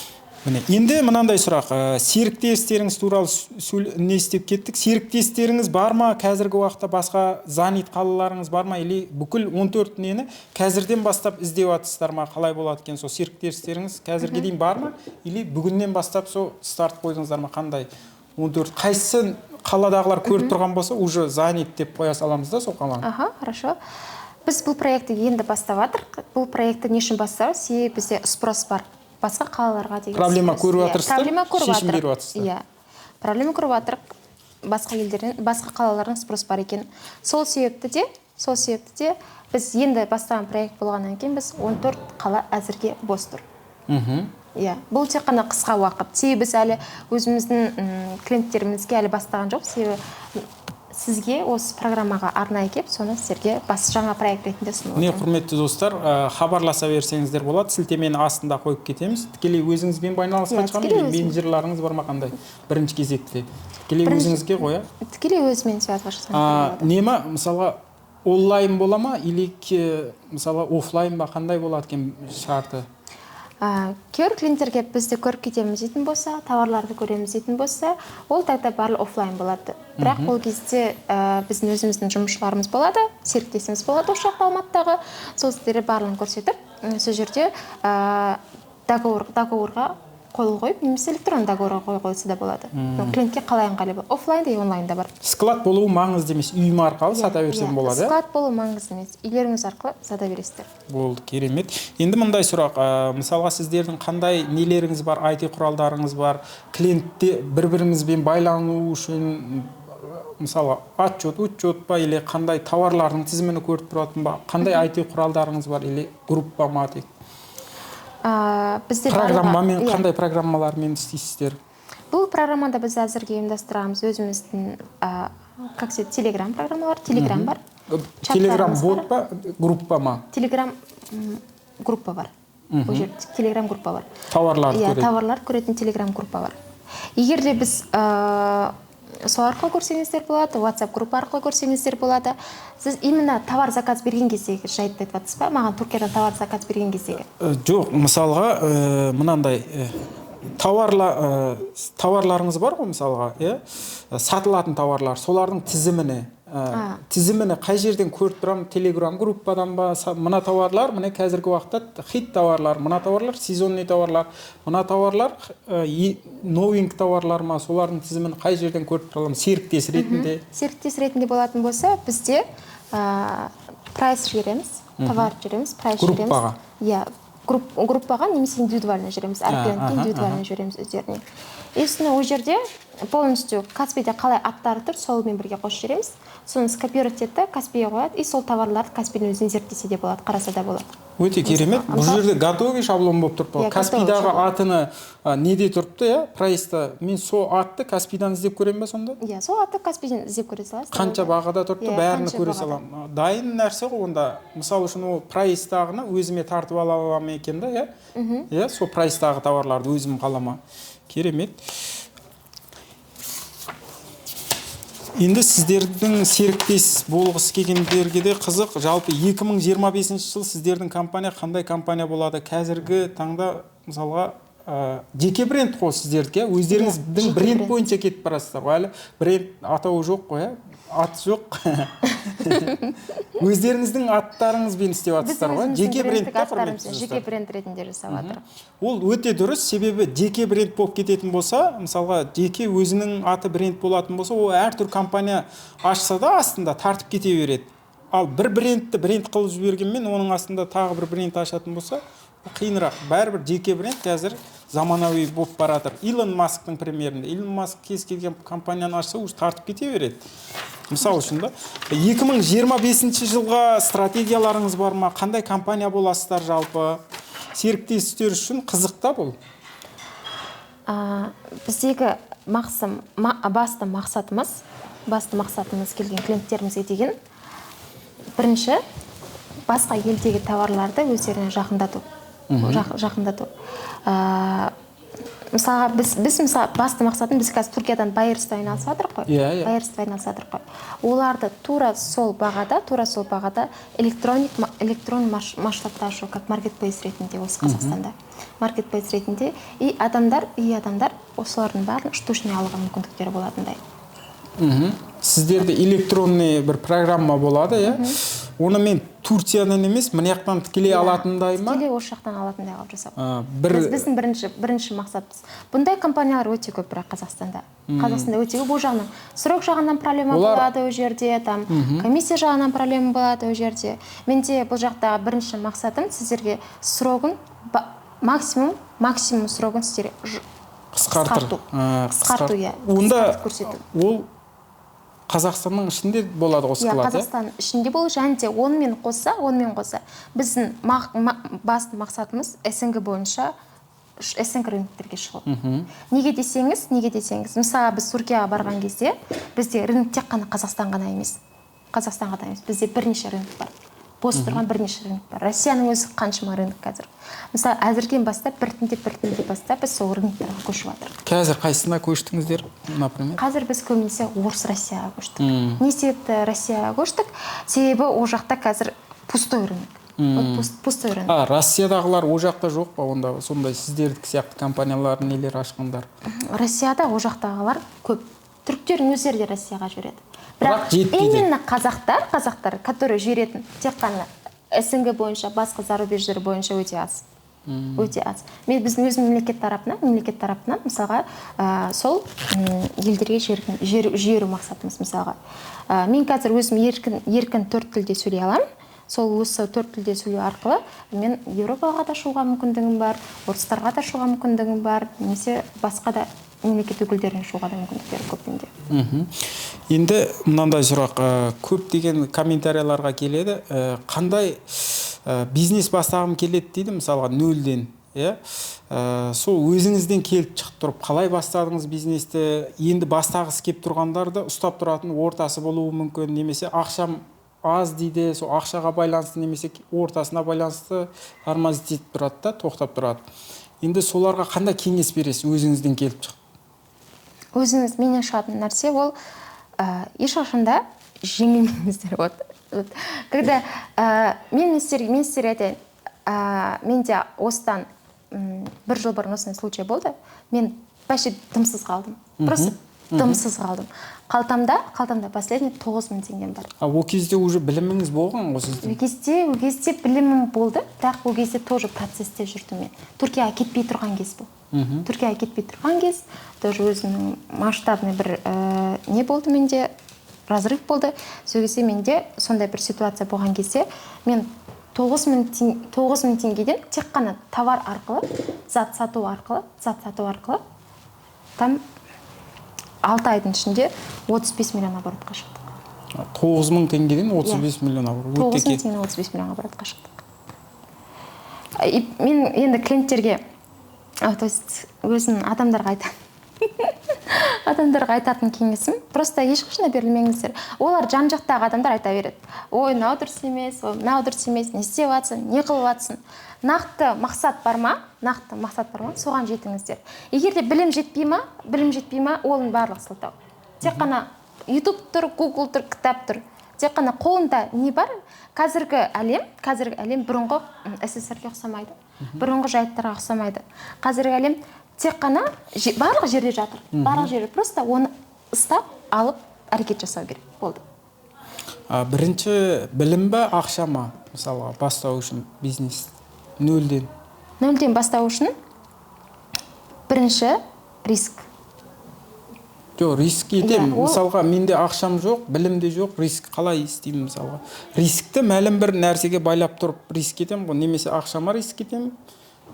Міне, енді мынандай сұрақ. Серіктестеріңіз туралы не істеп кеттік. Серіктестеріңіз бар ма қазіргі уақытта? Басқа занят қалаларыңыз бар ма или бүкіл 14 нені қазірден бастап іздеп жатырсыздар ма? Қалай болады екен? Сол серіктестеріңіз қазірге дейін бар ма или бүгіннен бастап сол старт қойдыңыздар ма? Қандай 14, қайсы қаладағылар көріп тұрған болса, уже занят деп қоя саламыз да сол қаланы. Аха, хорошо. Біз бұл проектті енді бастап жатырмық. Бұл проектті не үшін бастап? Себебі бізде спрос бар басқа қалаларға деген Проблема спрос. көріп Иә, жатырсыздар, проблема көріп шешім жатырық. беріп жатырсыздар. Иә, проблема көріп жатырық, басқа елдерден, басқа қалалардан спрос бар екен. Сол себепті де біз енді бастаған проект болғаннан кейін, біз 14 қала әзірге бос тұр. Иә, бұл тек қана қысқа уақыт, себебі біз әлі өзіміздің клиенттерімізге әлі бастаған жоқ. Себебі сізге осы программаға арнайы келіп, соны сіздерге бас жаңа проект ретінде ұсынып Міне, отырмын. құрметті достар, хабарласа берсеңіздер болады. Сілтемені астында қойып кетеміз. Тікелей өзіңізбен байланысқа Иә, шыға ма тікелей или өзім. менеджерларыңыз бар ма? Қандай бірінші кезекте тікелей Бірінші- өзіңізге ғой, иә? Тікелей өзімен связьға шықсаңыз болады. Не ма, мысалға, онлайн бола ма или мысалға, офлайн ба? Қандай болады екен шарты? Кейбір клиенттерге бізді көріп кетеміз дейтін болса, товарларды көреміз дейтін болса, ол тогда барлығы офлайн болады. Бірақ ол кезде біздің өзіміздің жұмысшыларымыз болады, серіктесіміз болады осы жақта, Алматыдағы. Сол сіздерге барлығын көрсетіп, сол жерде договорға қол қойып немесе электронды договорға қол қойса да болады. Ну, клиентке қалай ыңғайлы болады, офлайн да и онлайн да бар. Склад болуы маңызды емес, үйім арқылы сата берсем Иә, болады, иә? Склад болу маңызды емес, үйлеріңіз арқылы сата бересіздер. Болды, керемет. Енді мындай сұрақ. Мысалға, сіздердің қандай нелеріңіз бар, IT құралдарыңыз бар клиентте бір бірімізбен байлану үшін? Мысалы, отчет, учет па или қандай, тауарлардың тізімін көріп тұратын ба? Қандай IT құралдарыңыз бар или группа ма тек? Бізде Программамен барлығы- иә. Қандай программалармен істейсіздер? Бұл программада біз әзірге ұйымдастырамыз өзіміздің как сказать, телеграм программалар, телеграм бар. Телеграм Чаттарымыз бот бар. па, группа ма? Телеграм группа бар, ол жерде телеграм группа бар. Тауарларды Иә, көреді. товарлар көретін телеграм группа бар. Егер де біз сол арқылы көрсеңіздер болады, WhatsApp группа арқылы көрсеңіздер болады. Сіз именно товар заказ берген кездегі жайтты айтып жатырсыз ба, маған Түркиядан товар заказ берген кездегі? Жоқ, мысалға, мынандай тауарларыңыз бар ғой, мысалға, иә, сатылатын тауарлар, солардың тізіміне Тізіміні қай жерден көріп тұрамын? Телеграм группадан ба? Мына тауарлар міне қазіргі уақытта хит тауарлар, мына тауарлар сезонный тауарлар, мына тауарлар новинг тауарлар ма? Солардың тізімін қай жерден көріп тұра аламын серіктес ретінде? Серіктес ретінде болатын болса, бізде прайс жібереміз, товар жібереміз, прайс жібереміз. Группаға? Иә, группаға немесе индивидуально жібереміз, әр клиентке индивидуально жібереміз өздеріне. И сосын ол жерде полностью Каспиде қалай аттары тұр, солмен бірге қосып жібереміз. Соны скопировать етті, Каспиге қояды, и сол товарларды Каспидің өзінен зерттесе де болады, қараса да болады. Өте керемет. Бұл жерде готовый шаблон болып тұрыпты. Иә, готовый Каспидағы шаблон. Атыны неде тұрыпты, иә, прайста. Мен сол атты Каспидан іздеп көремін ба сонда? Иә, сол атты Каспиден іздеп көре саласыз. Қанша бағада тұрыпты, Иә, бәрін қанша көре бағада. саламын. Дайын нәрсе ғой онда. Мысалы үшін, ол прайстағыны өзіме тартып ала аламын екен да, иә? Иә, сол прайстағы товарларды өзім қалама. Керемет. Енді сіздердің серіктес болғысы келгендерге де қызық. Жалпы 2025 жыл сіздердің компания қандай компания болады? Қазіргі таңда мысалға жеке бренд қой сіздердікі, иә? Өздеріңіздің Жеке бренд бренд. бойынша кетіп барасыздар ғой. Әлі бренд атауы жоқ қой, иә? Аты жоқ. Өздеріңіздің аттарыңызбен істеп Біз жатырсыздар ғой. өзіміздің Жеке бренд брендтік та, аттарымызбен, құрметті жеке достар. бренд ретінде жасап жатыр. Ол өте дұрыс, себебі жеке бренд болып кететін болса, мысалға, жеке өзінің аты бренд болатын болса, ол әртүр компания ашса да астында тартып кете береді. Ал бір брендті бренд қылып жібергенмен, оның астында тағы бір бренд ашатын болса, ол қиынырақ. Бәрібір жеке бренд қазір заманауи болып бара жатыр. Илон Масктың примерінде. Илон Маск кез келген компанияны ашса, уже тартып кете береді. Мысал үшін да, 2025 жылға стратегияларыңыз бар ма? Қандай компания боласыздар жалпы? Серіктестер үшін қызық та бұл. Біздегі басты мақсатымыз келген клиенттерімізге деген бірінші басқа елдегі товарларды өздеріне жақындату. Жақындату. Мысалға, біз мысалы, басты мақсатым, біз қазір Түркиядан байерспен айналысып жатырмық қой. Иә, иә. Байерспен айналысып жатырмық қой. Оларды тура сол бағада электрон масштабта ашу, как маркетплейс ретінде осы Қазақстанда. Маркетплейс ретінде и адамдар осылардың бәрін штучный алуға мүмкіндіктері болатындай. Сіздерде электронный бір программа болады, иә? Оны мен Турциядан емес, мына жақтан тікелей алатындай ма? Тікелей осы жақтан алатындай қылып жасау. Бір Біздің бірінші мақсатымыз. Бұндай компаниялар өте көп, бірақ Қазақстанда. Қазақстанда өте көп. Ол жағынан срок жағынан проблема болады ол жерде, там комиссия жағынан проблема болады ол жерде. Менде бұл жақтағы бірінші мақсатым сіздерге срогын максимум срогын сіздерге қысқартыр. қысқарту. А, Қысқарту, иә. Онда Қысқартып көрсету. ол Қазақстанның ішінде болады ғой Иә, склад, иә? Қазақстан ішінде болу және де онымен қоса біздің басты мақсатымыз СНГ бойынша СНГ рыноктерге шығу. Неге десеңіз, мысалы, біз Түркияға барған кезде бізде рынок тек қана Қазақстан ғана емес. Қазақстан ғана емес, бізде бірнеше рынок бар. Бос тұрған бірнеше рынок бар. Россияның өзі қаншама рынок қазір. Мысалы, әзірден бастап біртіндеп біртіндеп бастап біз сол рыноктарға көшіп жатырмыз. Қазір қайсысына көштіңіздер, например? Қазір біз көбінесе орыс Россияға көштік. Не себепті Россияға көштік? Себебі ол жақта қазір пустой рынок. Вот пустой рынок. А, Россиядағылар ол жақта жоқ па онда, сондай сіздердікі сияқты компаниялар, нелер ашқандар? Россияда ол жақтағылар көп. Түріктердің өздері де Россияға жібереді. Бірақ Бірақ жетпейді. именно қазақтар, которые жіберетін тек қана СНГ бойынша, басқа зарубеждер бойынша өте аз. Өте аз. Мен біздің өз мемлекет тарапынан мысалға, сол елдерге жіберу мақсатымыз мысалға. Мен қазір өзім еркін төрт тілде сөйлей аламын. Сол осы төрт тілде сөйлеу арқылы мен Еуропаға да шығуға мүмкіндігім бар, орыстарға да шығуға мүмкіндігім бар, немесе басқа да мемлекет өкілдеріне шығуға да мүмкіндіктері көп менде. Енді мынандай сұрақ көптеген комментарияларға келеді. Қандай бизнес бастағым келеді дейді, мысалға, нөлден, иә? Сол өзіңізден келіп шығып тұрып, қалай бастадыңыз бизнесті? Енді бастағысы келіп тұрғандарды ұстап тұратын ортасы болуы мүмкін, немесе ақшам аз дейді, сол ақшаға байланысты немесе ортасына байланысты тормозить етіп тұрады да, тоқтап тұрады. Енді соларға қандай кеңес бересіз өзіңізден келіп шығып? Өзіңіз менен шығатын нәрсе ол ешқашан да жеңілмеңіздер. Вот. Когда мен сіздерге айтайын, менде осыдан бір жыл бұрын осындай случай болды. Мен вообще дымсыз қалдым. Просто Дымсыз қалдым. Қалтамда последний 9000 теңгем бар. А ол кезде уже біліміңіз болған ғой сіздің? Ол кезде білімім болды, бірақ ол кезде тоже процессте жүрдім мен. Түркияға кетпей тұрған кез бұл. Түркияға кетпей тұрған кез, тоже өзімнің масштабный бір не болды менде, разрыв болды. Сол кезде менде сондай бір ситуация болған кезде мен 9000 теңгеден тек қана товар арқылы, зат сату арқылы там 6 айдың ішінде 35 миллион оборотқа шықтық. 9000 теңгеден 35 миллион оборот. 9000 Өте теңгеден 35 миллион оборотқа шықтық. И мен енді клиенттерге, то есть өзім адамдарға айтатын кеңесім: просто ешқашан да берілмеңіздер. Олар, жан жақтағы адамдар айта береді: «Ой, мынау дұрыс емес, ой, мынау дұрыс емес, не істеп жатсың, не қылып жатсың?» Нақты мақсат бар ма, нақты мақсат бар ма, соған жетіңіздер. Егер де білім жетпей ма, білім жетпей ма, оның барлығы сылтау. Тек қана Ютуб тұр, Гугл тұр, кітап тұр, тек қана қолында не бар. Қазіргі әлем бұрынғы СССР-ге ұқсамайды, бұрынғы жайттарға ұқсамайды. Қазіргі әлем тек қана барлық жерде жатыр, барлық жерде. Просто оны ұстап алып, әрекет жасау керек болды. А, бірінші білім бе, ақша ма, мысалға, бастау үшін бизнес нөлден? Нөлден бастау үшін бірінші риск. Жоқ, риск етемін. Иә. Мысалға, менде ақшам жоқ, білім де жоқ, риск қалай істеймін? Мысалға, рискті мәлім бір нәрсеге байлап тұрып риск етемін ғой: немесе ақшама риск етемін,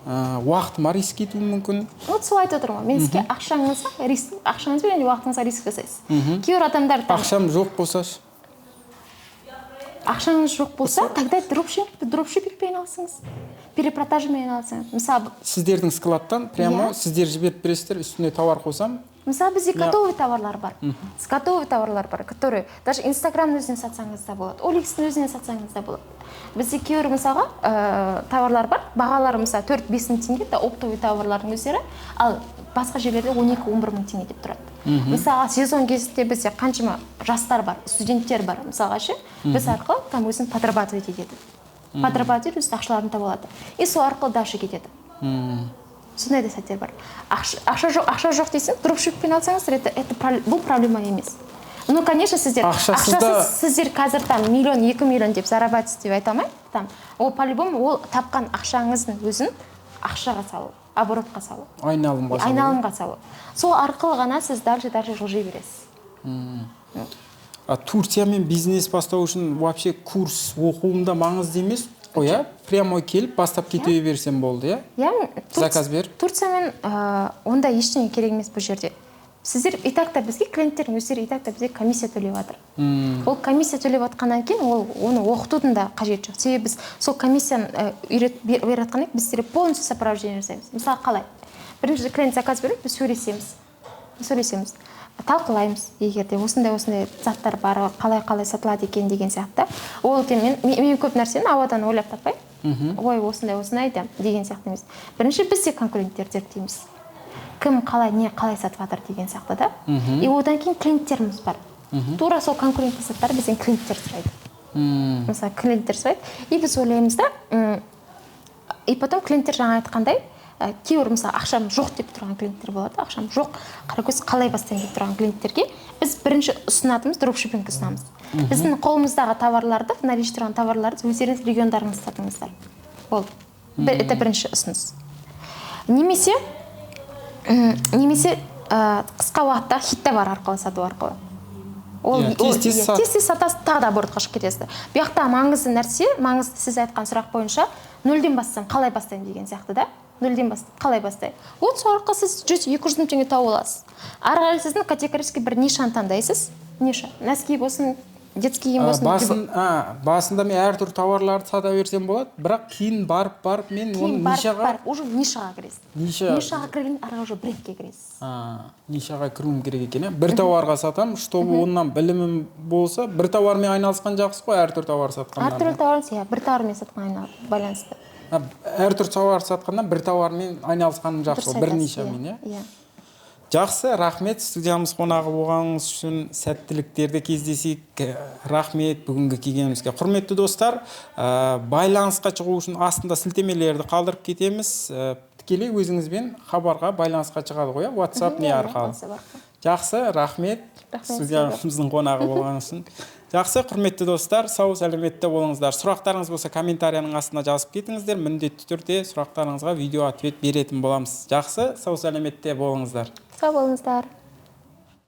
уақытыма риск етуім мүмкін. Вот солай айтып отырмын ғой мен сізге: ақшаңызға риск, ақшаңызбен және уақытыңызға риск жасайсыз. Кейбір адамдар там Ақшам жоқ болса ше? Ақшаңыз жоқ болса, тогда дропшиппингпен айналысыңыз, перепродажамен айналысыңыз, мысалы. Сіздердің складтан прямо Иә. сіздер жіберіп бересіздер, үстіне товар қосамын. Мысалы, бізде Иә. готовый товарлар бар, готовый товарлар бар, которые даже Инстаграмның өзінен сатсаңыз да болады, OLX-тің өзінен сатсаңыз да болады. Бізде кейбір, мысалға, товарлар бар, бағалары, мысалы, 4-5 мың теңге да, оптовый товарлардың өздері, ал басқа жерлерде 12-11 мың теңге деп тұрады. Мысалға, сезон кезінде бізде қаншама жастар бар, студенттер бар, мысалға ше, біз арқылы там өзін подрабатывать етеді, подрабатывать етіп, өз ақшаларын таба алады и сол арқылы дальше кетеді. Сондай да сәттер бар. Ақша жоқ, ақша жоқ десең, дропшиппен алсаңыздар, это бұл проблема емес. Ну, конечно, сіздер Ақшасыз да- ақшасыз сіздер қазір там миллион, 2 миллион деп зарабатывать деп айта алмаймын там. Ол по любому ол тапқан ақшаңыздың өзін ақшаға салу, оборотқа салу. Айналымға салу. Айналымға салу. Сол арқылы ғана сіз дальше жылжи бересіз. А Турциямен бизнес бастау үшін вообще курс оқуым да маңызды емес қой, иә? Прямо келіп бастап кете берсем болды, иә? Иә. Заказ беріп? Турциямен ондай ештеңе керек емес бұл жерде. Сіздер и так та бізге, клиенттердің өздері и так та бізге комиссия төлеп жатыр. Ол комиссия төлеп жатқаннан кейін ол оны оқытудың да қажеті жоқ, себебі біз сол комиссияны беріп жатқаннан кейін біз сіздерге полностью сопровождение жасаймыз. Мысалы, қалай? Бірінші клиент заказ береді, біз сөйлесеміз, талқылаймыз, егер де осындай осындай заттар бар, қалай қалай сатылады екен деген сияқты. Ол де мен көп нәрсені ауадан ойлап таппаймын, ой, осындай осындай да деген сияқты емес. Бірінші біз де конкуренттерді зерттейміз, кім қалай, не қалай сатып жатыр деген сияқты да. И одан кейін клиенттеріміз бар, тура сол конкурентті заттар бізден клиенттер сұрайды. Мысалы, клиенттер сұрайды, и біз ойлаймыз да, и потом клиенттер жаңа айтқандай, кейбір, мысалы, ақшам жоқ деп тұрған клиенттер болады. Ақшам жоқ, қаракөз, қалай бастайын деп тұрған клиенттерге біз бірінші ұсынатынымыз дропшиппинг ұсынамыз. Біздің қолымыздағы товарларды, в наличии тұрған товарларды өздеріңіз региондарыңызда сатыңыздар, болды. Это бірінші ұсыныс. Немесе қысқа уақытта хит товар арқылы сату арқылы ол Иә, тез-тез иә, сат. тез тез сатасыз, тағы да оборотқа шығып кетесіз. Бұл жақта маңызды нәрсе, маңызды, сіз айтқан сұрақ бойынша, нөлден бастасам қалай бастаймын деген сияқты да. Нөлден бастап қалай бастаймын? Вот сол арқылы сіз 100-200 мың теңге тауып аласыз. Ары қарай сіздің категорически бір нишаны таңдайсыз, ниша, носки болсын, детский киім болсын. Басында мен әртүрлі товарларды сата берсем болады, бірақ кейін барып барып мен Кейін оны барып нишаға барып уже нишаға кіресіз. Ниша. Нишаға кірген, ары қарай уже брендке кіресіз. А, нишаға кіруім керек екен, иә? Бір товарға сатамын, чтобы онан білімім болса, бір товармен айналысқан жақсы ғой әртүрлі товар сатқаннан. Әртүрлі товар, иә, бір товармен сатқан байланысты. А, әртүрлі товар сатқаннан бір товармен айналысқаным жақсы Дұрыс ғой, бір айтасыз, нишамен, иә? Иә. Жақсы, рахмет студиямыз қонағы болғаныңыз үшін. Сәттіліктерді кездесейік. Рахмет бүгінгі келгенімізге. Құрметті достар, байланысқа шығу үшін астында сілтемелерді қалдырып кетеміз. Тікелей өзіңізбен хабарға, байланысқа шығады ғой, иә, WhatsApp не Иә, арқылы? WhatsApp арқылы. Жақсы, рахмет. Рахмет. Студиямыздың қонағы болған үшін. Жақсы, құрметті достар, сау сәлеметте болыңыздар. Сұрақтарыңыз болса, комментарияның астына жазып кетіңіздер. Міндетті түрде сұрақтарыңызға видео ответ беретін боламыз. Жақсы, сау сәлеметте болыңыздар. Сау болыңыздар.